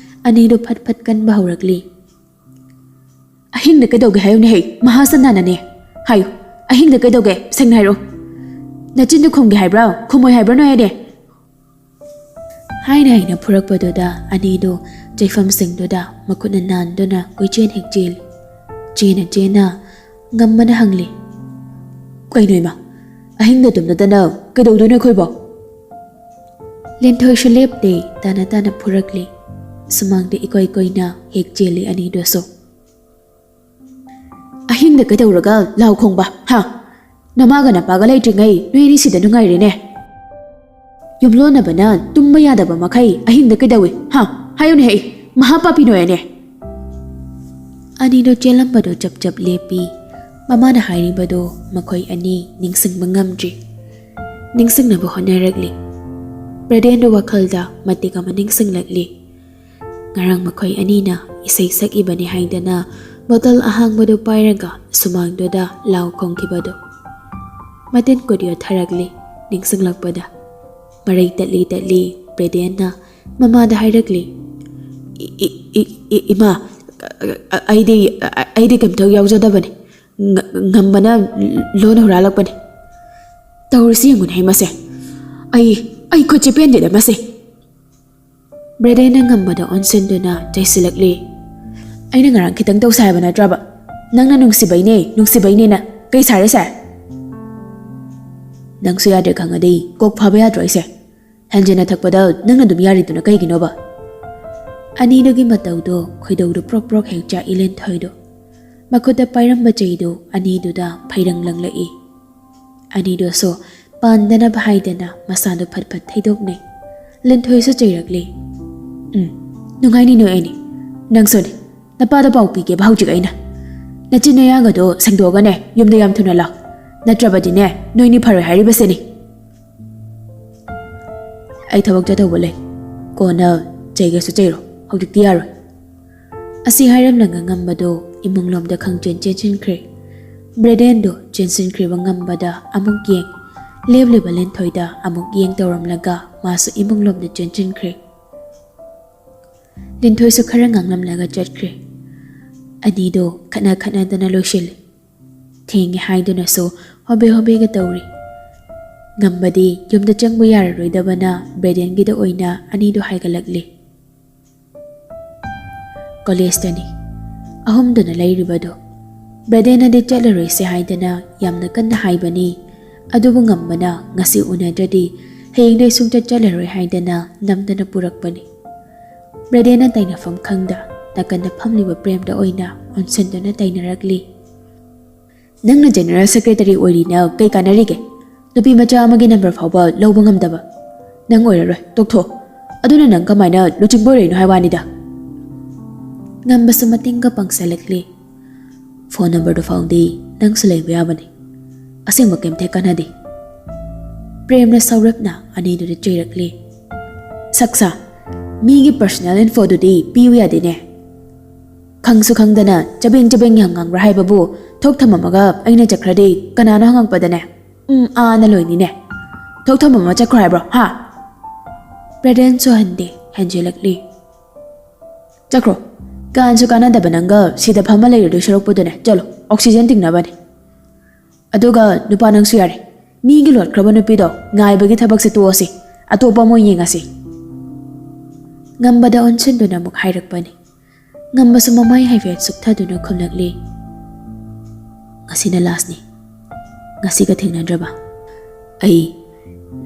ꯑꯅꯤꯗꯨ ꯐꯠ ꯐꯠ ꯀꯟꯕ ꯍꯧꯔꯛꯂꯤ꯫ "ꯑꯍꯤꯡꯗ ꯀꯩꯗꯧꯒꯦ ꯍꯥꯏꯌꯨꯅꯦ ꯍꯩ, ꯃꯍꯥꯁꯅꯥꯅꯅꯦ? ꯍꯥꯏꯌꯨ, ꯑꯍꯤꯡꯗ ꯀꯩꯗꯧꯒꯦ? ꯁꯦꯡꯅ ꯍꯥꯏꯔꯛꯑꯣ꯫ ꯅꯆꯤꯟꯗꯨ ꯈꯨꯝꯒꯦ ꯍꯥꯏꯕ꯭ꯔꯥ, ꯈꯨꯝꯃꯣꯏ ꯍꯥꯏꯕ꯭ꯔꯥ ꯅꯣꯏ ꯑꯅꯤ?" ꯍꯥꯏꯅ ꯍꯥꯏꯅ ꯐꯨꯔꯛꯄꯗꯨꯗ ꯑꯅꯤꯗꯨ ꯆꯩꯐꯝꯁꯤꯡꯗꯨꯗ ꯃꯈꯨꯠꯅ ꯅꯥꯟꯗꯨꯅ ꯀꯣꯏꯆꯦꯟ ꯍꯦꯛ ꯆꯦꯜꯂꯤ꯫ ꯆꯦꯅ ꯆꯦꯅ ꯉꯝꯕꯅ ꯍꯪꯂꯤ, "ꯀꯩꯅꯣ ꯏꯃꯥ, ꯑꯍꯤꯡꯗ ꯇꯨꯝꯅꯗꯅ ꯀꯩꯗꯧꯗꯣꯏꯅꯣ ꯑꯩꯈꯣꯏꯕꯣ?" ꯂꯦꯟꯊꯣꯏꯁꯨ ꯂꯦꯞꯇꯦ, ꯇꯥꯅ ꯇꯥꯅ ꯐꯨꯔꯛꯂꯤ꯫ ꯁꯨꯃꯥꯡꯗ ꯏꯀꯣꯏ ꯀꯣꯏꯅ ꯍꯦꯛ ꯆꯦꯜꯂꯤ ꯑꯅꯤꯗꯨꯁꯨ꯫ "ꯑꯍꯤꯡꯗ ꯀꯩꯗꯧꯔꯒ ꯂꯥꯎ ꯈꯣꯡꯕ, ꯍꯥ? ꯅꯃꯥꯒ ꯅꯄꯥꯒ ꯂꯩꯇ꯭ꯔꯤꯉꯩ ꯅꯣꯏ ꯑꯅꯤ ꯁꯤꯗ ꯅꯨꯡꯉꯥꯏꯔꯦꯅꯦ꯫ ꯌꯨꯝꯂꯣꯟꯅꯕꯅ ꯇꯨꯝꯕ ꯌꯥꯗꯕ ꯃꯈꯩ ꯑꯍꯤꯡꯗ ꯀꯩꯗꯧꯏ? ꯍꯥ? ꯍꯥꯏꯌꯨꯅꯦ ꯍꯩ, ꯃꯍꯥ ꯄꯥꯄꯤ ꯅꯣꯏ ꯑꯅꯤ꯫ ꯑꯅꯤꯗꯣ ꯆꯦꯜꯂꯝꯕꯗꯣ ꯆꯞ ꯆꯞ ꯂꯦꯞꯄꯤ꯫ ꯃꯃꯥꯅ ꯍꯥꯏꯔꯤꯕꯗꯣ ꯃꯈꯣꯏ ꯑꯅꯤ ꯅꯤꯡꯁꯤꯡꯕ ꯉꯝꯗ꯭ꯔꯤ꯫ ꯅꯤꯡꯁꯤꯡꯅꯕ ꯍꯣꯠꯅꯔꯛꯂꯤ꯫ ꯕ꯭ꯔꯦꯗꯦꯟꯗꯣ ꯋꯥꯈꯜꯗ ꯃꯇꯤꯛ ꯑꯃ ꯅꯤꯡꯁꯤꯡꯂꯛꯂꯤ꯫ ꯉꯔꯥꯡ ꯃꯈꯣꯏ ꯑꯅꯤꯅ ꯏꯁꯩ ꯁꯛꯏꯕꯅꯤ ꯍꯥꯏꯗꯅ ꯕꯣꯇꯜ ꯑꯍꯥꯡꯕꯗꯨ ꯄꯥꯏꯔꯒ ꯁꯨꯃꯥꯡꯗꯨꯗ ꯂꯥꯎ ꯈꯣꯡꯈꯤꯕꯗꯨ꯫ ꯃꯇꯤꯟ ꯀꯨꯗꯤꯌꯣ ꯊꯥꯔꯛꯂꯤ ꯅꯤꯡꯁꯤꯡꯂꯛꯄꯗ꯫ ꯃꯔꯩ ꯇꯠꯂꯤ ꯇꯠꯂꯤ ꯕ꯭ꯔꯦꯗꯦꯟꯅ ꯃꯃꯥꯗ ꯍꯥꯏꯔꯛꯂꯤ, "ꯏ-, ꯏ-, ꯏ-, ꯏ-, ꯏꯃꯥ, ꯑ-, ꯑ-, ꯑꯩꯗꯤ, ꯑ-, ꯑ-, ꯑꯩꯗꯤ ꯀꯩꯝꯇ ꯌꯥꯎꯖꯗꯕꯅꯤ꯫ ꯉ-, ꯉꯝꯕꯅ ꯂꯣꯟ ꯍꯨꯔꯥꯜꯂꯛꯄꯅꯤ꯫ ꯇꯧꯔꯤꯁꯤ ꯌꯦꯡꯉꯨꯅꯦ ꯃꯁꯦ꯫ ꯑꯩ, ꯑꯩ ꯈꯨꯠꯁꯦ ꯄꯦꯟꯗꯦꯗ ꯃꯁꯦ꯫" ꯕ꯭ꯔꯦꯗꯦꯟꯅ ꯉꯝꯕꯗ ꯑꯣꯟꯁꯤꯟꯗꯨꯅ ꯆꯩꯁꯤꯜꯂꯛꯂꯤ꯫ "ꯑꯩꯅ ꯉꯔꯥꯡ ꯈꯤꯇꯪ ꯇꯧꯁꯦ ꯍꯥꯏꯕ ꯅꯠꯇ꯭ꯔꯕ? ꯅꯪꯅ ꯅꯨꯡꯁꯤꯕꯩꯅꯦ, ꯅꯨꯡꯁꯤꯕꯩꯅꯦꯅ ꯀꯩ ꯁꯥꯔꯦ ꯁꯥꯔꯦ?" "ꯅꯪꯁꯨ ꯌꯥꯗ꯭ꯔꯦ ꯈꯪꯉꯗꯤ ꯀꯣꯛ ꯐꯥꯕ ꯌꯥꯗ꯭ꯔꯣ ꯑꯩꯁꯦ? ꯍꯦꯟꯖꯤꯟꯅ ꯊꯛꯄꯗ ꯅꯪꯅ ꯑꯗꯨꯝ ꯌꯥꯔꯤꯗꯨꯅ ꯀꯩꯒꯤꯅꯣꯕ?" ꯑꯅꯤꯗꯨꯒꯤ ꯃꯇꯧꯗꯣ ꯈꯣꯏꯗꯧꯗꯨ ꯄ꯭ꯔꯣꯛ ꯄ꯭ꯔꯣꯛ ꯍꯦꯛ ꯆꯥꯛꯏ ꯂꯦꯟꯊꯣꯏꯗꯣ꯫ ꯃꯈꯨꯠꯇ ꯄꯥꯏꯔꯝꯕ ꯆꯩꯗꯨ ꯑꯅꯤꯗꯨꯗ ꯐꯩꯔꯪ ꯂꯪꯂꯛꯏ꯫ ꯑꯅꯤꯗꯨꯁꯨ ꯄꯥꯟꯗꯅꯕ ꯍꯥꯏꯗꯅ ꯃꯁꯥꯗꯨ ꯐꯠ ꯐꯠ ꯊꯩꯗꯣꯛꯅꯩ꯫ ꯂꯦꯟꯊꯣꯏꯁꯨ ꯆꯩꯔꯛꯂꯤ꯫ "ꯎꯝ, ꯅꯨꯡꯉꯥꯏꯅꯤ ꯅꯣꯏ ꯑꯅꯤ꯫ ꯅꯪꯁꯨꯅꯤ꯫ ꯅꯄꯥꯗ ꯄꯥꯎ ꯄꯤꯒꯦꯕ ꯍꯧꯖꯤꯛ ꯑꯩꯅ꯫ ꯅꯆꯤꯟ ꯅꯌꯥꯒꯗꯣ ꯁꯦꯡꯗꯣꯛꯑꯒꯅꯦ ꯌꯨꯝꯗ ꯌꯥꯝ ꯊꯨꯅ ꯂꯥꯛ꯫ ꯅꯠꯇ꯭ꯔꯕꯗꯤꯅꯦ ꯅꯣꯏꯅꯤ ꯐꯔꯣꯏ ꯍꯥꯏꯔꯤꯕꯁꯤꯅꯤ꯫" "ꯑꯩ ꯊꯕꯛ ꯆꯠꯇꯧꯕ ꯂꯩ꯫ ꯀꯣꯟꯅ ꯆꯩꯒꯦꯁꯨ ꯆꯩꯔꯣ꯫ ꯍꯧꯖꯤꯛꯇꯤ ꯌꯥꯔꯣꯏ꯫" ꯑꯁꯤ ꯍꯥꯏꯔꯝꯂꯒ ꯉꯝꯕꯗꯣ ꯏꯃꯨꯡꯂꯣꯝꯗ ꯈꯪꯆꯦꯟ ꯆꯦꯟꯁꯤꯟꯈ꯭ꯔꯦ꯫ ꯕ꯭ꯔꯦꯗꯦꯟꯗꯣ ꯆꯦꯟꯁꯤꯟꯈ꯭ꯔꯤꯕ ꯉꯝꯕꯗ ꯑꯃꯨꯛ ꯌꯦꯡ, ꯂꯦꯞꯂꯤꯕ ꯂꯦꯟꯊꯣꯏꯗ ꯑꯃꯨꯛ ꯌꯦꯡ ꯇꯧꯔꯝꯂꯒ ꯃꯥꯁꯨ ꯏꯃꯨꯡꯂꯣꯝꯗ ꯆꯦꯟꯁꯤꯟꯈ꯭ꯔꯦ꯫ ꯂꯦꯟꯊꯣꯏꯁꯨ ꯈꯔ ꯉꯥꯡꯂꯝꯂꯒ ꯆꯠꯈ꯭ꯔꯦ꯫ ꯑꯅꯤꯗꯣ ꯈꯠꯅ ꯈꯠꯅꯗꯅ ꯂꯣꯏꯁꯤꯜꯂꯤ꯫ ꯊꯦꯡꯉꯦ ꯍꯥꯏꯗꯨꯅꯁꯨ ꯍꯣꯕꯦ ꯍꯣꯕꯦꯒ ꯇꯧꯔꯤ꯫ ꯉꯝꯕꯗꯤ ꯌꯨꯝꯗ ꯆꯪꯕ ꯌꯥꯔꯔꯣꯏꯗꯕꯅ ꯕ꯭ꯔꯦꯗꯦꯟꯒꯤꯗ ꯑꯣꯏꯅ ꯑꯅꯤꯗꯣ ꯍꯥꯏꯒꯠꯂꯛꯂꯤ꯫ ꯀꯣꯂꯦꯖꯇꯅꯤ ꯑꯍꯨꯝꯗꯨꯅ ꯂꯩꯔꯤꯕꯗꯣ꯫ ꯕ꯭ꯔꯦꯗꯦꯟꯅꯗꯤ ꯆꯠꯂꯔꯣꯏꯁꯦ ꯍꯥꯏꯗꯅ ꯌꯥꯝꯅ ꯀꯟꯅ ꯍꯥꯏꯕꯅꯤ꯫ ꯑꯗꯨꯕꯨ ꯉꯝꯕꯅ ꯉꯁꯤ ꯎꯅꯗ꯭ꯔꯗꯤ ꯍꯌꯦꯡꯗꯩ ꯁꯨꯡꯆꯠ ꯆꯠꯂꯔꯣꯏ ꯍꯥꯏꯗꯅ ꯅꯝꯗꯅ ꯄꯨꯔꯛꯄꯅꯤ꯫ ꯕ꯭ꯔꯦꯗꯦꯟꯅ ꯇꯩꯅꯐꯝ ꯈꯪꯗ ꯅꯥꯀꯟꯗ ꯐꯝꯂꯤꯕ ꯄ꯭ꯔꯦꯝꯗ ꯑꯣꯏꯅ ꯑꯣꯟꯁꯤꯟꯗꯨꯅ ꯇꯩꯅꯔꯛꯂꯤ꯫ ꯅꯪꯅ ꯖꯦꯅꯔꯦꯜ ꯁꯦꯀ꯭ꯔꯦꯇꯔꯤ ꯑꯣꯏꯔꯤꯅ ꯀꯩ ꯀꯥꯟꯅꯔꯤꯒꯦ? ꯅꯨꯄꯤ ꯃꯆꯥ ꯑꯃꯒꯤ ꯅꯝꯕꯔ ꯐꯥꯎꯕ ꯂꯧꯕ ꯉꯝꯗꯕ꯫ ꯅꯪ ꯑꯣꯏꯔꯔꯣꯏ, ꯇꯣꯛꯊꯣꯛꯑꯣ꯫ ꯑꯗꯨꯅ ꯅꯪ ꯀꯃꯥꯏꯅ ꯂꯨꯆꯤꯡꯕ ꯑꯣꯏꯔꯛꯏꯅꯣ ꯍꯥꯏ ꯋꯥꯅꯤꯗ꯫ ꯉꯝꯕꯁꯨ ꯃꯇꯤꯡꯒ ꯄꯥꯡꯁꯜꯂꯛꯂꯤ꯫ ꯐꯣꯟ ꯅꯝꯕꯔꯗꯨ ꯐꯥꯎꯗꯤ ꯅꯪꯁꯨ ꯂꯩꯕ ꯌꯥꯕꯅꯤ꯫ ꯑꯁꯦꯡꯕ ꯀꯩꯝꯇ ꯍꯦꯛ ꯀꯥꯟꯅꯗꯦ꯫ ꯄ꯭ꯔꯦꯝꯅ ꯁꯥꯎꯔꯞꯅ ꯑꯅꯤꯗꯨꯗ ꯆꯩꯔꯛꯂꯤ꯫ ꯁꯛꯁꯥ, ꯃꯤꯒꯤ ꯄꯔꯁꯅꯦꯜ ꯏꯟꯐꯣꯗꯨꯗꯤ ꯄꯤꯌꯨ ꯌꯥꯗꯦꯅꯦ꯫ ꯈꯪꯁꯨ ꯈꯪꯗꯅ ꯆꯕꯦꯡ ꯆꯕꯦꯡ ꯌꯥꯝ ꯉꯥꯡꯕ꯭ꯔꯥ ꯍꯥꯏꯕꯕꯨ ꯊꯣꯛ ꯊꯝꯃꯝꯃꯒ ꯑꯩꯅ ꯆꯠꯈ꯭ꯔꯗꯤ ꯀꯅꯥꯅꯣ ꯍꯪꯉꯛꯄꯗꯅꯦ ꯎꯝ ꯑꯥꯅ ꯂꯣꯏꯅꯤꯅꯦ꯫ ꯊꯣꯛ ꯊꯝꯃꯝꯃ ꯆꯠꯈ꯭ꯔꯣ ꯍꯥꯏꯕ꯭ꯔꯣ ꯍꯥ? ꯕ꯭ꯔꯦꯗꯦꯟꯁꯨ ꯍꯟꯗꯦ, ꯍꯟꯖꯤꯜꯂꯛꯂꯤ꯫ ꯆꯠꯈ꯭ꯔꯣ꯫ ꯀꯥꯟꯁꯨ ꯀꯥꯟꯅꯗꯕ ꯅꯪꯒ ꯁꯤꯗ ꯐꯝꯃ ꯂꯩꯔꯗꯣꯏ ꯁꯔꯨꯛꯄꯨꯗꯨꯅꯦ, ꯆꯠꯂꯣ, ꯑꯣꯛꯁꯤꯖꯦꯟ ꯇꯤꯡꯅꯕꯅꯦ꯫ ꯑꯗꯨꯒ ꯅꯨꯄꯥ ꯅꯪꯁꯨ ꯌꯥꯔꯦ, ꯃꯤꯒꯤ ꯂꯣꯠꯈ꯭ꯔꯕ ꯅꯨꯄꯤꯗꯣ ꯉꯥꯏꯕꯒꯤ ꯊꯕꯛꯁꯦ ꯇꯣꯛꯑꯁꯤ, ꯑꯇꯣꯞꯄ ꯑꯃ ꯑꯣꯏꯅ ꯌꯦꯡꯉꯁꯤ꯫ ꯉꯝꯕꯗ ꯑꯣꯟꯁꯤꯟꯗꯨꯅ ꯑꯃꯨꯛ ꯍꯥꯏꯔꯛꯄꯅꯤ꯫ ꯉꯝꯕꯁꯨ ꯃꯃꯥꯏ ꯍꯥꯏꯐꯦꯠ ꯆꯨꯞꯊꯗꯨꯅ ꯈꯨꯝꯂꯛꯂꯤ꯫ ꯉꯁꯤꯅ ꯂꯥꯁꯅꯤ꯫ ꯉꯁꯤꯒ ꯊꯦꯡꯅꯗ꯭ꯔꯕ ꯑꯩ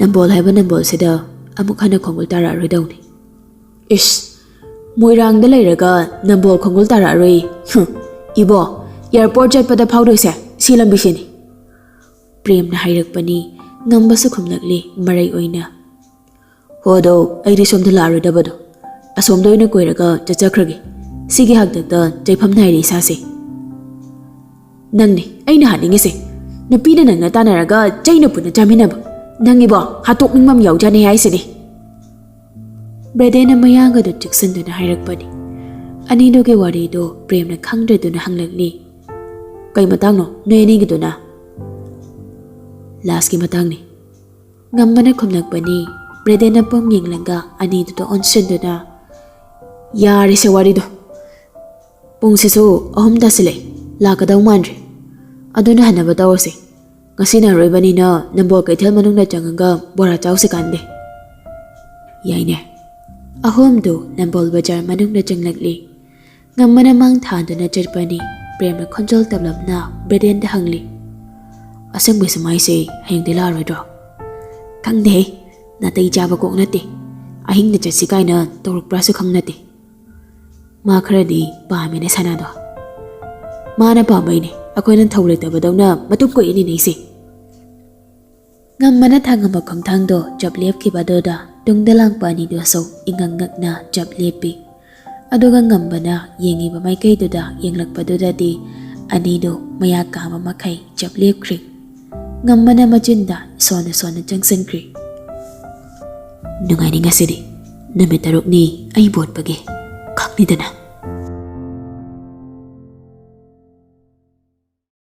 ꯅꯝꯕꯣꯜ ꯍꯥꯏꯕ ꯅꯝꯕꯣꯜꯁꯤꯗ ꯑꯃꯨꯛ ꯍꯟꯅ ꯈꯣꯡꯒꯨꯜ ꯇꯥꯔꯛꯑꯔꯣꯏꯗꯧꯅꯤ꯫ ꯏꯁ, ꯃꯣꯏꯔꯥꯡꯗ ꯂꯩꯔꯒ ꯅꯝꯕꯣꯜ ꯈꯣꯡꯒꯨꯜ ꯇꯥꯔꯛꯑꯔꯣꯏ꯫ ꯍꯨꯝ, ꯏꯕꯣ, ꯑꯦꯌꯥꯔꯄꯣꯔꯠ ꯆꯠꯄꯗ ꯐꯥꯎꯗꯣꯏꯁꯦ ꯁꯤ ꯂꯝꯕꯤꯁꯤꯅꯤ꯫ ꯄ꯭ꯔꯦꯝꯅ ꯍꯥꯏꯔꯛꯄꯅꯤ꯫ ꯉꯝꯕꯁꯨ ꯈꯨꯝꯂꯛꯂꯤ ꯃꯔꯩ ꯑꯣꯏꯅ꯫ ꯍꯣꯗꯣ, ꯑꯩꯗꯤ ꯁꯣꯝꯗ ꯂꯥꯛꯑꯔꯣꯏꯗꯕꯗꯣ꯫ ꯑꯁꯣꯝꯗ ꯑꯣꯏꯅ ꯀꯣꯏꯔꯒ ꯆꯠꯆꯈ꯭ꯔꯒꯦ꯫ ꯁꯤꯒꯤ ꯍꯥꯛꯇꯛꯇ ꯆꯩꯐꯝ ꯅꯥꯏꯔꯦ ꯏꯁꯥꯁꯦ꯫ ꯅꯪꯅꯦ ꯑꯩꯅ ꯍꯥꯠꯅꯤꯡꯉꯤꯁꯦ꯫ ꯅꯨꯄꯤꯅ ꯅꯪꯅ ꯇꯥꯟꯅꯔꯒ ꯆꯩꯅ ꯄꯨꯟꯅ ꯆꯥꯃꯤꯟꯅꯕ꯫ ꯅꯪꯒꯤꯕꯣ ꯍꯥꯠꯇꯣꯛꯅꯤꯡꯕ ꯑꯃ ꯌꯥꯎꯖꯥꯅꯤ ꯍꯥꯏꯁꯤꯅꯤ꯫ ꯕ꯭ꯔꯦꯗꯦꯟꯅ ꯃꯌꯥꯡꯒꯗꯨ ꯆꯤꯛꯁꯤꯟꯗꯨꯅ ꯍꯥꯏꯔꯛꯄꯅꯤ꯫ ꯑꯅꯤꯗꯨꯒꯤ ꯋꯥꯔꯤꯗꯨ ꯄ꯭ꯔꯦꯝꯅ ꯈꯪꯗ꯭ꯔꯗꯨꯅ ꯍꯪꯂꯛꯂꯤ꯫ "ꯀꯩ ꯃꯇꯥꯡꯅꯣ ꯅꯣꯏ ꯑꯅꯤꯒꯤꯗꯨꯅ?" "ꯂꯥꯁꯀꯤ ꯃꯇꯥꯡꯅꯤ꯫" ꯉꯝꯕꯅ ꯈꯨꯝꯂꯛꯄꯅꯤ꯫ ꯕ꯭ꯔꯦꯗꯦꯟꯅ ꯄꯨꯡ ꯌꯦꯡꯂꯒ ꯑꯅꯤꯗꯨꯗ ꯑꯣꯟꯁꯤꯟꯗꯨꯅ, "ꯌꯥꯔꯦꯁꯦ ꯋꯥꯔꯤꯗꯣ꯫ ꯄꯨꯡꯁꯤꯁꯨ ꯑꯍꯨꯝ ꯇꯥꯁꯤꯜꯂꯛꯑꯦ, ꯂꯥꯛꯀꯗꯧ ꯃꯥꯟꯗ꯭ꯔꯦ꯫ ꯑꯗꯨꯅ ꯍꯟꯅꯕ ꯇꯧꯔꯁꯦ꯫ ꯉꯁꯤꯅ ꯑꯔꯣꯏꯕꯅꯤꯅ ꯅꯝꯕꯣꯜ ꯀꯩꯊꯦꯜ ꯃꯅꯨꯡꯗ ꯆꯪꯉꯒ ꯕꯣꯔꯥ ꯆꯥꯎꯁꯤ ꯀꯥꯟꯗꯦ꯫" "ꯌꯥꯏꯅꯦ꯫" ꯑꯍꯨꯝꯗꯨ ꯅꯝꯕꯣꯜ ꯕꯖꯥꯔ ꯃꯅꯨꯡꯗ ꯆꯪꯂꯛꯂꯤ꯫ ꯉꯝꯕꯅ ꯃꯥꯡ ꯊꯥꯗꯨꯅ ꯆꯠꯄꯅꯤ꯫ ꯄ꯭ꯔꯦꯝꯅ ꯈꯣꯟꯖꯦꯜ ꯇꯞꯂꯞꯅ ꯕ꯭ꯔꯦꯗꯦꯟꯗ ꯍꯪꯂꯤ, "ꯑꯁꯦꯡꯕꯩ ꯁꯨꯃꯥꯏꯁꯦ ꯍꯌꯦꯡꯗꯤ ꯂꯥꯛꯑꯔꯣꯏꯗ꯭ꯔꯣ?" "ꯈꯪꯗꯦꯍꯦ, ꯅꯥꯇꯩ ꯆꯥꯕ ꯀꯣꯛ ꯅꯠꯇꯦ꯫ ꯑꯍꯤꯡꯗ ꯆꯠꯁꯤ ꯀꯥꯏꯅ ꯇꯧꯔꯛꯄ꯭ꯔꯥꯁꯨ ꯈꯪ ꯅꯠꯇꯦ꯫ ꯃꯥ ꯈꯔꯗꯤ ꯄꯥꯝꯃꯦꯅꯦ ꯁꯅꯥꯗꯣ꯫" "ꯃꯥꯅ ꯄꯥꯝꯕꯩꯅꯦ, ꯑꯩꯈꯣꯏꯅ ꯊꯧ ꯂꯩꯇꯕꯗꯧꯅ ꯃꯇꯨꯡ ꯀꯣꯏꯏꯟ ꯏꯟꯅꯩꯁꯦ꯫ ꯉꯝꯕꯅ ꯊꯥꯡꯉꯝꯕ ꯈꯣꯡꯊꯥꯡꯗꯣ ꯆꯞ ꯂꯦꯞꯈꯤꯕꯗꯨꯗ ꯇꯨꯡꯗ ꯂꯥꯛꯄ ꯑꯅꯤꯗꯨꯁꯨ ꯏꯉꯛ ꯉꯛꯅ ꯆꯞ ꯂꯦꯞꯄꯤ꯫ ꯑꯗꯨꯒ ꯉꯝꯕꯅ ꯌꯦꯡꯉꯤꯕ ꯃꯥꯏꯀꯩꯗꯨꯗ ꯌꯦꯡꯂꯛꯄꯗꯨꯗꯗꯤ ꯑꯅꯤꯗꯨ ꯃꯌꯥ ꯀꯥꯕ ꯃꯈꯩ ꯆꯞ ꯂꯦꯞꯈ꯭ꯔꯤ꯫ ꯉꯝꯕꯅ ꯃꯆꯤꯟꯗ ꯁꯣꯟꯅ ꯁꯣꯟꯅ ꯆꯪꯁꯤꯟꯈ꯭ꯔꯤ꯫ "ꯅꯨꯡꯉꯥꯏꯅꯤ ꯉꯁꯤꯗꯤ꯫ ꯅꯨꯃꯤꯠ ꯇꯔꯨꯛꯅꯤ ꯑꯩ ꯕꯣꯠꯄꯒꯤ꯫ ꯈꯪꯅꯤꯗꯅ?"